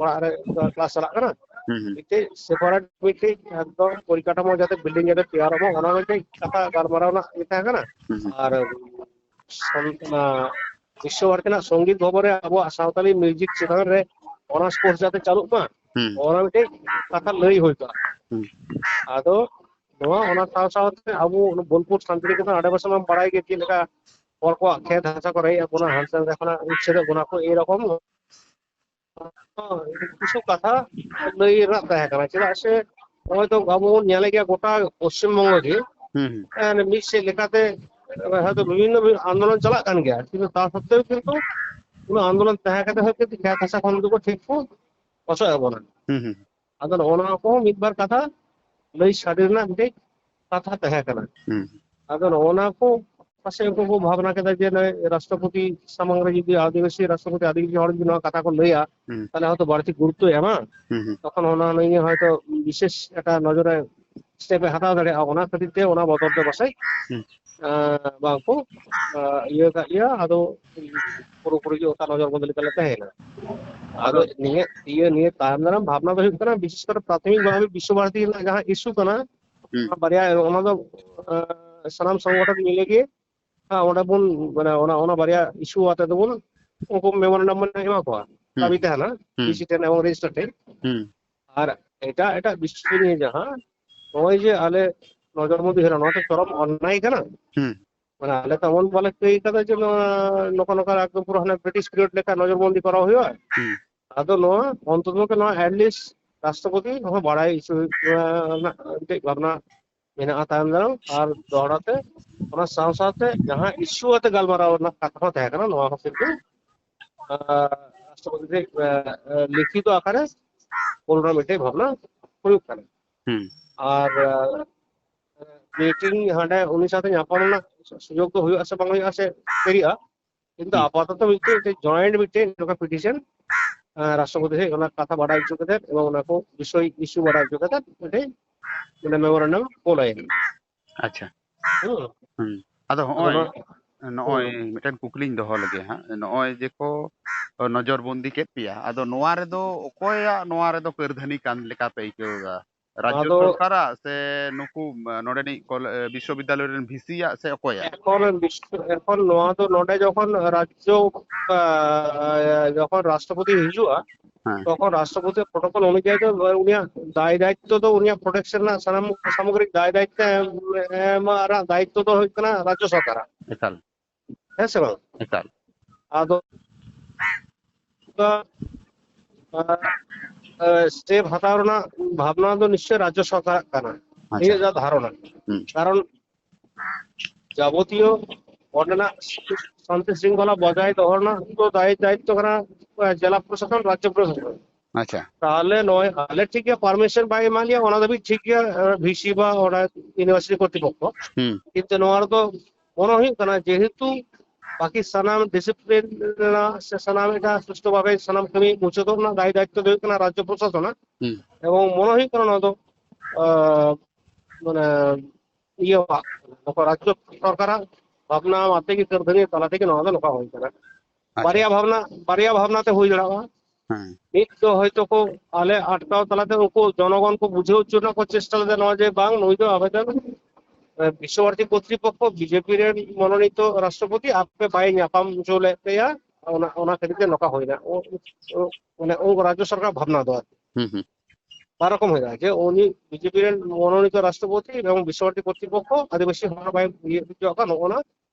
ᱚᱲᱟᱜ ᱨᱮ ᱠᱞᱟᱥ ᱪᱟᱞᱟᱜ ᱠᱟᱱᱟ, ᱦᱩᱸ, ᱦᱩᱸ᱾ ᱢᱤᱫᱴᱮᱡ ᱥᱮᱯᱟᱨᱮᱴ ᱢᱤᱫᱴᱮᱡ ᱮᱠᱫᱚᱢ ᱯᱚᱨᱤᱠᱟᱴᱷᱟᱢᱳ ᱡᱟᱛᱮ ᱵᱤᱞᱰᱤᱝ ᱡᱟᱛᱮ ᱛᱮᱭᱟᱨᱚᱜ ᱢᱟ, ᱚᱱᱟ ᱢᱤᱫᱴᱮᱡ ᱠᱟᱛᱷᱟ ᱜᱟᱞᱢᱟᱨᱟᱣ ᱨᱮᱱᱟᱜ ᱤᱭᱟᱹ ᱛᱟᱦᱮᱸ ᱠᱟᱱᱟ᱾ ᱦᱩᱸ, ᱦᱩᱸ᱾ ᱟᱨ ᱥᱚᱝ-, ᱚᱱᱟ ᱵᱤᱥᱥᱚ ᱵᱷᱟᱨᱚᱛᱤ ᱨᱮᱱᱟᱜ ᱥᱚᱝᱜᱤᱛ ᱵᱷᱚᱵᱚᱱ ᱨᱮ ᱟᱵᱚᱣᱟᱜ ᱥᱟᱶᱛᱟᱞᱤ ᱢᱤᱣᱡᱤᱠ ᱪᱮᱛᱟᱱ ᱨᱮ ᱚᱱᱟᱨᱥ ᱠᱳᱨᱥ ᱡᱟᱛᱮ ᱪᱟᱹᱞᱩᱜ ᱢᱟ, ᱦᱩᱸ᱾ ᱚᱱᱟ ᱢᱤᱫᱴᱮᱡ ᱠᱟᱛᱷᱟ ᱞᱟᱹᱭ ᱦᱩᱭ ᱠᱚᱜᱼᱟ᱾ ᱦᱩᱸ᱾ ᱟᱫᱚ ᱱᱚᱣᱟ, ᱚᱱᱟ ᱥᱟᱶ ᱥᱟᱶᱛᱮ ᱟᱵᱚ ᱚᱱᱟ ᱵᱳᱞᱯᱩᱨ ᱥᱟᱱᱛᱤᱱᱤᱠᱮᱛᱚᱱ ᱟᱰᱮᱯᱟᱥᱮ ᱢᱟ ᱵᱟᱲᱟᱭ ᱜᱮ ᱪᱮᱫ ᱞᱮᱠᱟ ᱦᱚᱲ ᱠᱚᱣᱟᱜ ᱠᱷᱮᱛ ᱦᱟᱥᱟ ᱠᱚ ᱨᱮᱡ ᱮᱫ ᱵᱚᱱᱟ, ᱦᱟᱱᱛᱮ ᱱᱟᱛᱮ ᱠᱷᱚᱱᱟᱜ ᱩᱪᱷᱟᱹᱱᱮᱫ ᱵᱚᱱᱟ ᱠᱚ, ᱮᱭᱨᱚᱠᱚᱢ ᱠᱤᱪᱷᱩ ᱠᱟᱛᱷᱟ ᱞᱟᱹᱭ ᱨᱮᱱᱟᱜ ᱛᱟᱦᱮᱸ ᱠᱟᱱᱟ᱾ ᱪᱮᱫᱟᱜ ᱥᱮ ᱱᱚᱜᱼᱚᱭ ᱛᱚ ᱟᱵᱚ ᱵᱚᱱ ᱧᱮᱞᱮᱫ ᱜᱮᱭᱟ ᱜᱚᱴᱟ ᱯᱚᱥᱪᱤᱢ ᱵᱚᱝᱜᱚ ᱜᱮ, ᱦᱩᱸ, ᱦᱩᱸ᱾ ᱮᱸ, ᱢᱤᱫ ᱥᱮᱫ ᱞᱮᱠᱟᱛᱮ ᱦᱚᱭᱛᱚ ᱵᱤᱵᱷᱤᱱᱱᱚ ᱟᱱᱫᱳᱞᱚᱱ ᱪᱟᱞᱟᱜ ᱠᱟᱱ ᱜᱮᱭᱟ, ᱠᱤᱱᱛᱩ ᱛᱟ ᱥᱚᱛᱛᱮᱣ ᱠᱤᱱᱛᱩ ᱚᱱᱟ ᱟᱱᱫᱳᱞᱚᱱ ᱛᱟᱦᱮᱸ ᱠᱟᱛᱮ ᱦᱚᱸ ᱠᱤᱱᱛᱩ ᱠᱷᱮᱛ ᱦᱟᱥᱟ ᱠᱷᱚᱱ ᱫᱚᱠᱚ ᱴᱷᱤᱠ ᱠᱚ ᱚᱪᱚᱜ ᱮᱫ ᱵᱚᱱᱟ᱾ ᱦᱩᱸ, ᱦᱩᱸ᱾ ᱟᱫᱚ ᱱᱚᱜᱼᱚ ᱱᱚᱣᱟ ᱠᱚᱦᱚᱸ ᱢᱤᱫ ᱵᱟᱨ ᱠᱟᱛᱷᱟ ᱞᱟᱹᱭ ᱥᱟᱰᱮ ᱨᱮᱱᱟᱜ ᱢᱤᱫᱴᱮᱡ ᱠᱟᱛᱷᱟ ᱛᱟᱦᱮᱸ ᱠᱟᱱᱟ᱾ ᱦᱩᱸ᱾ ᱟᱫᱚ ᱱᱚᱜᱼᱚ ᱱᱚᱣᱟ ᱠᱚ ᱯᱟᱥᱮᱡ ᱩᱱᱠᱩ ᱠᱚ ᱵᱷᱟᱵᱽᱱᱟ ᱠᱮᱫᱟ ᱡᱮ ᱱᱚᱜᱼᱚᱭ ᱨᱟᱥᱴᱨᱚᱯᱚᱛᱤ ᱥᱟᱢᱟᱝ ᱨᱮ ᱡᱩᱫᱤ ᱟᱹᱫᱤᱵᱟᱹᱥᱤ ᱨᱟᱥᱴᱨᱚᱯᱚᱛᱤ ᱟᱹᱫᱤᱵᱟᱹᱥᱤ ᱦᱚᱲ ᱡᱩᱫᱤ ᱱᱚᱣᱟ ᱠᱟᱛᱷᱟ ᱠᱚ ᱞᱟᱹᱭᱟ, ᱦᱩᱸ᱾ ᱛᱟᱦᱞᱮ ᱦᱚᱭᱛᱚ ᱵᱟᱹᱲᱛᱤ ᱜᱩᱨᱩᱛᱛᱚᱭ ᱮᱢᱟ᱾ ᱦᱩᱸ, ᱦᱩᱸ᱾ ᱛᱚᱠᱷᱚᱱ ᱚᱱᱟ ᱱᱤᱭᱮ ᱦᱚᱭᱛᱚ ᱵᱤᱥᱮᱥ ᱮᱴᱟᱜ ᱱᱚᱡᱚᱨ ᱨᱮ step ᱮ ᱦᱟᱛᱟᱣ ᱫᱟᱲᱮᱭᱟᱜᱼᱟ, ᱚᱱᱟ ᱠᱷᱟᱹᱛᱤᱨ ᱛᱮ ᱚᱱᱟ ᱵᱚᱫᱚᱞ ᱛᱮ ᱯᱟᱥᱮᱡ, ᱦᱩᱸ᱾ ᱟᱸ, ᱵᱟᱝ ᱠᱚ, ᱟᱸ, ᱤᱭᱟᱹ ᱠᱟᱜ ᱜᱮᱭᱟ᱾ ᱟᱫᱚ ᱯᱩᱨᱟᱹᱯᱩᱨᱤ ᱜᱮ ᱚᱱᱠᱟ ᱱᱚᱡᱚᱨ ᱵᱚᱱᱫᱚ ᱞᱮᱠᱟ ᱞᱮ ᱛᱟᱦᱮᱸᱭᱮᱱᱟ᱾ ᱟᱫᱚ ᱟᱫᱚ ᱱᱤᱭᱟᱹ, ᱤᱭᱟᱹ, ᱱᱤᱭᱟᱹ ᱛᱟᱭᱚᱢ ᱫᱟᱨᱟᱢ ᱵᱷᱟᱵᱽᱱᱟ ᱫᱚ ᱦᱩᱭᱩᱜ ᱠᱟᱱᱟ, ᱵᱤᱥᱮᱥ ᱠᱚᱨᱮ ᱯᱨᱟᱛᱷᱚᱢᱤᱠ ᱵᱷᱟᱵᱮ ᱵᱤᱥᱥᱚ ᱵᱷᱟᱨᱚᱛᱤ ᱨᱮᱱᱟᱜ ᱡᱟᱦᱟᱸ issue ᱠᱟᱱᱟ, ᱦᱩᱸ᱾ ᱚᱱᱟ ᱵᱟᱨᱭᱟ, ᱚᱱᱟ ᱫᱚ, ᱟᱸ, ᱥᱟᱱᱟᱢ ᱥᱚᱝᱜᱚᱴᱷᱚᱱ ᱢᱤᱞᱮ ᱜᱮ, ᱟᱸ, ᱚᱸᱰᱮ ᱵᱚᱱ, ᱢᱟᱱᱮ, ᱚᱱᱟ, ᱚᱱᱟ ᱵᱟᱨᱭᱟ issue ᱟᱛᱮ ᱫᱚᱵᱚᱱ ᱩᱱᱠᱩ memorandum ᱵᱚᱱ ᱮᱢᱟ ᱠᱚᱣᱟ, ᱦᱩᱸ᱾ ᱫᱟᱵᱤ ᱛᱟᱦᱮᱱᱟ, ᱦᱩᱸ᱾ DC ᱴᱷᱮᱱ ᱮᱵᱚᱝ ᱨᱮᱡᱤᱥᱴᱟᱨ ᱴᱷᱮᱱ᱾ ᱦᱩᱸ᱾ ᱟᱨ ᱮᱴᱟᱜ ᱮᱴᱟᱜ ᱵᱤᱥᱚᱭ ᱱᱤᱭᱮ ᱡᱟᱦᱟᱸ ᱱᱚᱜᱼᱚᱭ ᱡᱮ ᱟᱞᱮ ᱱᱚᱡᱚᱨ ᱢᱚᱫᱽᱫᱷᱮ ᱦᱮᱱᱟᱜ, ᱱᱚᱣᱟ ᱫᱚ ᱪᱚᱨᱚᱢ ᱚᱱᱱᱟᱭ ᱠᱟᱱᱟ᱾ ᱦᱩᱸ᱾ ᱢᱟᱱᱮ ᱟᱞᱮ ᱛᱚ ᱮᱢᱚᱱ ᱵᱟᱞᱮ ᱠᱟᱹᱭ ᱠᱟᱫᱟ ᱡᱮ ᱱᱚᱣᱟ ᱱᱚᱝᱠᱟ ᱱᱚᱝᱠᱟ ᱮᱠᱫᱚᱢ ᱯᱩᱨᱟᱹ ᱦᱟᱱᱮ ᱵᱨᱤᱴᱤᱥ ᱯᱤᱨᱤᱭᱚᱰ ᱞᱮᱠᱟ ᱱᱚᱡᱚᱨᱵᱚᱱᱫᱤ ᱠᱚᱨᱟᱣ ᱦᱩᱭᱩᱜᱼᱟ᱾ ᱦᱩᱸ᱾ ᱟᱫᱚ ᱱᱚᱣᱟ ᱚᱱᱛᱚᱛᱚ ᱱᱚᱣᱟ ᱮᱴᱞᱤᱥᱴ ᱨᱟᱥᱴᱨᱚᱯᱚᱛᱤ ᱱᱚᱣᱟ ᱵᱟᱲᱟᱭ ᱦᱚᱪᱚ ᱨᱮᱱᱟᱜ ᱢᱤᱫᱴᱮᱡ ᱵᱷᱟᱵᱽᱱᱟ ᱢᱮᱱᱟᱜᱼᱟ ᱛᱟᱭᱚᱢ ᱫᱟᱨᱟᱢ᱾ ᱟᱨ ᱫᱚᱦᱲᱟ ᱛᱮ ᱚᱱᱟ ᱥᱟᱶ ᱥᱟᱶᱛᱮ ᱡᱟᱦᱟᱸ ᱤᱥᱩ ᱟᱛᱮ ᱜᱟᱞᱢᱟᱨᱟᱣ ᱨᱮᱱᱟᱜ ᱠᱟᱛᱷᱟ ᱦᱚᱸ ᱛᱟᱦᱮᱸ ᱠᱟᱱᱟ, ᱱᱚᱣᱟ ᱦᱚᱸ ᱠᱤᱱᱛᱩ ᱨᱟᱥᱴᱨᱚᱯᱚᱛᱤ ᱴᱷᱮᱡ ᱞᱤᱠᱷᱤᱛᱚ ᱟᱠᱟᱨᱮ ᱠᱳᱞ ᱨᱮᱱᱟᱜ ᱢᱤᱫᱴᱮᱡ ᱵᱷᱟᱵᱽᱱᱟ ᱦᱩᱭᱩᱜ ᱠᱟᱱᱟ᱾ ᱦᱩᱸ᱾ ᱟᱨ ᱢᱤᱴᱤᱝ ᱦᱟᱸᱰᱮ ᱩᱱᱤ ᱥᱟᱶᱛᱮ ᱧᱟᱯᱟᱢ ᱨᱮᱱᱟᱜ ᱥᱩᱡᱳᱜᱽ ᱫᱚ ᱦᱩᱭᱩᱜᱼᱟ ᱥᱮ ᱵᱟᱝ ᱦᱩᱭᱩᱜᱼᱟ ᱥᱮ ᱫᱮᱨᱤᱜᱼᱟ, ᱠᱤᱱᱛᱩ ᱦᱩᱸ᱾ ᱟᱯᱟᱛᱚᱛᱚ ᱢᱤᱫᱴᱮᱡ ᱡᱚᱭᱮᱱᱴ ᱢᱤᱫᱴᱮᱡ ᱱᱚᱝᱠᱟ ᱯᱤᱴᱤᱥᱚᱱ ᱨᱟᱥᱴᱨᱚᱯᱚᱛᱤ ᱴᱷᱮᱡ ᱚᱱᱟ ᱠᱟᱛᱷᱟ ᱵᱟᱰᱟᱭ ᱦᱚᱪᱚ ᱠᱟᱛᱮ ᱮᱵᱚᱝ ᱚᱱᱟ ᱠᱚ ᱵᱤᱥᱚᱭ ᱤᱥᱩ ᱵᱟᱰᱟᱭ ᱦᱚᱪᱚ ᱠᱟᱛᱮ ᱢᱤᱫᱴᱮᱡ ᱢᱮᱢᱳᱨᱮᱱᱰᱟᱢ ᱠᱳᱞ ᱟᱭᱟ᱾ ᱟᱪᱪᱷᱟ᱾ ᱦᱩᱸ᱾ ᱦᱩᱸ᱾ ᱟᱫᱚ ᱟᱫᱚ ᱦᱚᱸᱜᱼᱚᱭ ᱱᱚᱣᱟ ᱱᱚᱜᱼᱚᱭ ᱦᱩᱸ᱾ ᱢᱤᱫᱴᱮᱱ ᱠᱩᱠᱞᱤᱧ ᱫᱚᱦᱚ ᱞᱮᱜᱮ ᱦᱟᱸᱜ, ᱱᱚᱜᱼᱚᱭ ᱡᱮ ᱠᱚ ᱱᱚᱡᱚᱨ ᱵᱚᱱᱫᱤ ᱠᱮᱫ ᱯᱮᱭᱟ, ᱟᱫᱚ ᱱᱚᱣᱟ ᱨᱮᱫᱚ ᱚᱠᱚᱭᱟᱜ ᱱᱚᱣᱟ ᱨᱮᱫᱚ ᱠᱟᱹᱨᱫᱷᱟᱹᱱᱤ ᱠᱟᱱ ᱞᱮᱠᱟ ᱯᱮ ᱟᱹᱭᱠᱟᱹᱣ ᱮᱫᱟ? ᱨᱟᱡᱽᱡᱚ ᱟᱫᱚ ᱥᱚᱨᱠᱟᱨᱟᱜ ᱥᱮ ᱱᱩᱠᱩ ᱱᱚᱰᱮᱱᱤᱡ ᱠᱚᱞᱮ-, ᱵᱤᱥᱥᱚᱵᱤᱫᱽᱫᱟᱞᱚᱭ ᱨᱮᱱ ᱵᱷᱤᱥᱤᱭᱟᱜ ᱥᱮ ᱚᱠᱚᱭᱟᱜ? ᱮᱠᱷᱚᱱ ᱵᱤᱥ-, ᱮᱠᱷᱚᱱ ᱱᱚᱣᱟ ᱫᱚ ᱱᱚᱰᱮ ᱡᱚᱠᱷᱚᱱ ᱨᱟᱡᱽᱡᱚ, ᱟ, ᱡᱚᱠᱷᱚᱱ ᱨᱟᱥᱴᱨᱚᱯᱚᱛᱤ ᱦᱤᱡᱩᱜᱼᱟ, ᱦᱮᱸ᱾ ᱛᱚᱠᱷᱚᱱ ᱨᱟᱥᱴᱨᱚᱯᱚᱛᱤ ᱯᱨᱳᱴᱳᱠᱚᱞ ᱚᱱᱩᱡᱟᱭᱤ ᱫᱚ ᱩᱱᱤᱭᱟᱜ ᱫᱟᱭ ᱫᱟᱭᱤᱛᱛᱚ ᱫᱚ ᱩᱱᱤᱭᱟᱜ ᱯᱨᱚᱴᱮᱠᱥᱚᱱ ᱨᱮᱱᱟᱜ ᱥᱟᱱᱟᱢ ᱥᱟᱢᱚᱜᱨᱤᱠ ᱫᱟᱭ ᱫᱟᱭᱤᱛᱛᱚ ᱮᱢ, ᱮᱢ ᱨᱮᱱᱟᱜ ᱫᱟᱭᱤᱛᱛᱚ ᱫᱚ ᱦᱩᱭᱩᱜ ᱠᱟᱱᱟ ᱨᱟᱡᱽᱡᱚ ᱥᱚᱨᱠᱟᱨᱟᱜ᱾ ᱮᱠᱟᱞ᱾ ᱦᱮᱸ ᱥᱮ ᱵᱟᱝ? ᱮᱠᱟᱞ᱾ ᱟᱫᱚ ᱚᱱᱠᱟ, ᱟ, ᱟ, ᱥᱴᱮᱯ ᱦᱟᱛᱟᱣ ᱨᱮᱱᱟᱜ ᱵᱷᱟᱵᱽᱱᱟ ᱫᱚ ᱱᱤᱥᱪᱚᱭ ᱨᱟᱡᱽᱡᱚ ᱥᱚᱨᱠᱟᱨᱟᱜ ᱠᱟᱱᱟ, ᱟᱪᱪᱷᱟ᱾ ᱤᱧᱟᱹᱜ ᱡᱟ ᱫᱷᱟᱨᱚᱱᱟ᱾ ᱦᱩᱸ᱾ ᱠᱟᱨᱚᱱ ᱡᱟᱵᱚᱛᱤᱭᱚ ᱚᱸᱰᱮᱱᱟᱜ ᱥᱟᱱᱛᱤ ᱥᱨᱤᱝᱠᱷᱚᱞᱟ ᱵᱚᱡᱟᱭ ᱫᱚᱦᱚ ᱨᱮᱱᱟᱜ ᱫᱚ ᱫᱟᱭ ᱫᱟᱭᱤᱛᱛᱚ ᱠᱟᱱᱟ, ᱟ, ᱡᱮᱞᱟ ᱯᱨᱚᱥᱟᱥᱚᱱ, ᱨᱟᱡᱽᱡᱚ ᱯᱨᱚᱥᱟᱥᱚᱱ᱾ ᱟᱪᱪᱷᱟ᱾ ᱛᱟᱦᱚᱞᱮ ᱱᱚᱜᱼᱚᱭ ᱟᱞᱮ ᱴᱷᱤᱠ ᱜᱮᱭᱟ, ᱯᱟᱨᱢᱤᱥᱚᱱ ᱵᱟᱭ ᱮᱢᱟ ᱞᱮᱭᱟ, ᱚᱱᱟ ᱫᱷᱟᱹᱵᱤᱡ ᱴᱷᱤᱠ ᱜᱮᱭᱟ, ᱟ, ᱵᱷᱤᱥᱤ ᱵᱟ ᱚᱸᱰᱮ ᱤᱭᱩᱱᱤᱵᱷᱟᱨᱥᱤᱴᱤ ᱠᱚᱨᱛᱨᱤᱯᱚᱠᱠᱷᱚ᱾ ᱦᱩᱸ᱾ ᱠᱤᱱᱛᱩ ᱱᱚᱣᱟ ᱨᱮᱫᱚ ᱢᱚᱱᱮ ᱦᱩᱭᱩᱜ ᱠᱟᱱᱟ, ᱡᱮᱦᱮᱛᱩ ᱵᱟᱠᱤ ᱥᱟᱱᱟᱢ ᱰᱤᱥᱤᱯᱞᱤᱱ ᱨᱮᱱᱟᱜ ᱥᱮ ᱥᱟᱱᱟᱢ ᱮᱴᱟᱜ ᱥᱩᱥᱴᱷᱩ ᱵᱷᱟᱵᱮ ᱥᱟᱱᱟᱢ ᱠᱟᱹᱢᱤ ᱢᱩᱪᱟᱹᱫᱚᱜ ᱨᱮᱱᱟᱜ ᱫᱟᱭ ᱫᱟᱭᱤᱛᱛᱚ ᱫᱚ ᱦᱩᱭᱩᱜ ᱠᱟᱱᱟ ᱨᱟᱡᱽᱡᱚ ᱯᱨᱚᱥᱟᱥᱚᱱᱟᱜ᱾ ᱦᱩᱸ᱾ ᱮᱵᱚᱝ ᱢᱚᱱᱮ ᱦᱩᱭᱩᱜ ᱠᱟᱱᱟ ᱱᱚᱣᱟ ᱫᱚ, ᱟ, ᱢᱟᱱᱮ, ᱤᱭᱟᱹ ᱨᱟᱡᱽᱡᱚ ᱥᱚᱨᱠᱟᱨᱟᱜ ᱵᱷᱟᱵᱽᱱᱟ ᱟᱛᱮ ᱜᱮ, ᱠᱟᱹᱨᱫᱷᱟᱹᱱᱤ ᱛᱟᱞᱟ ᱛᱮᱜᱮ ᱱᱚᱣᱟ ᱫᱚ ᱱᱚᱝᱠᱟ ᱦᱩᱭ ᱠᱟᱱᱟ᱾ ᱟᱪᱪᱷᱟ᱾ ᱵᱟᱨᱭᱟ ᱵᱷᱟᱵᱽᱱᱟ, ᱵᱟᱨᱭᱟ ᱵᱷᱟᱵᱽᱱᱟ ᱛᱮ ᱦᱩᱭ ᱫᱟᱲᱮᱭᱟᱜᱼᱟ᱾ ᱦᱮᱸ᱾ ᱢᱤᱫ ᱫᱚ ᱦᱚᱭᱛᱳ ᱠᱚ ᱟᱞᱮ ᱟᱴᱠᱟᱣ ᱛᱟᱞᱟᱛᱮ ᱩᱱᱠᱩ ᱡᱚᱱᱚᱜᱚᱱ ᱠᱚ ᱵᱩᱡᱷᱟᱹᱣ ᱦᱚᱪᱚ ᱨᱮᱱᱟᱜ ᱠᱚ ᱪᱮᱥᱴᱟ ᱞᱮᱫᱟ, ᱱᱚᱣᱟ ᱡᱮ ᱵᱟᱝ, ᱱᱩᱭ ᱫᱚ ᱟᱵᱮᱫᱚᱱ, ᱮ, ᱵᱤᱥᱥᱚᱵᱷᱟᱨᱚᱛᱤ ᱠᱚᱨᱛᱨᱤᱯᱚᱠᱠᱷᱚ ᱵᱤᱡᱮᱯᱤ ᱨᱮᱱ ᱢᱚᱱᱳᱱᱤᱛᱚ ᱨᱟᱥᱴᱨᱚᱯᱚᱛᱤ ᱟᱯᱮ ᱵᱟᱭ ᱧᱟᱯᱟᱢ ᱦᱚᱪᱚ ᱞᱮᱫ ᱯᱮᱭᱟ, ᱚᱱᱟ, ᱚᱱᱟ ᱠᱷᱟᱹᱛᱤᱨ ᱛᱮ ᱱᱚᱝᱠᱟ ᱦᱩᱭᱱᱟ᱾ ᱚ, ᱚ, ᱢᱟᱱᱮ ᱩᱱᱠᱩ ᱨᱟᱡᱽᱡᱚ ᱥᱚᱨᱠᱟᱨ ᱵᱷᱟᱵᱽᱱᱟ ᱫᱚ ᱟᱨᱠᱤ᱾ ᱦᱩᱸ, ᱦᱩᱸ᱾ ᱵᱟᱨ ᱨᱚᱠᱚᱢ ᱦᱩᱭ ᱫᱟᱲᱮᱭᱟᱜᱼᱟ, ᱡᱮ ᱩᱱᱤ ᱵᱤᱡᱮᱯᱤ ᱨᱮᱱ ᱢᱚᱱᱳᱱᱤᱛ ᱨᱟᱥᱴᱨᱚᱯᱚᱛᱤ ᱮᱵᱚᱝ ᱵᱤᱥᱥᱚᱵᱷᱟᱨᱚᱛᱤ ᱠᱚᱨᱛᱨᱤᱯᱚᱠᱠᱷᱚ ᱟᱹᱫᱤᱵᱟᱹᱥᱤ ᱦᱚᱲ ᱵᱟᱭ ᱤᱭᱟᱹ ᱦᱚᱪᱚᱣᱟᱜ ᱠᱟᱱ, ᱱᱚᱜᱼᱚ ᱱᱟ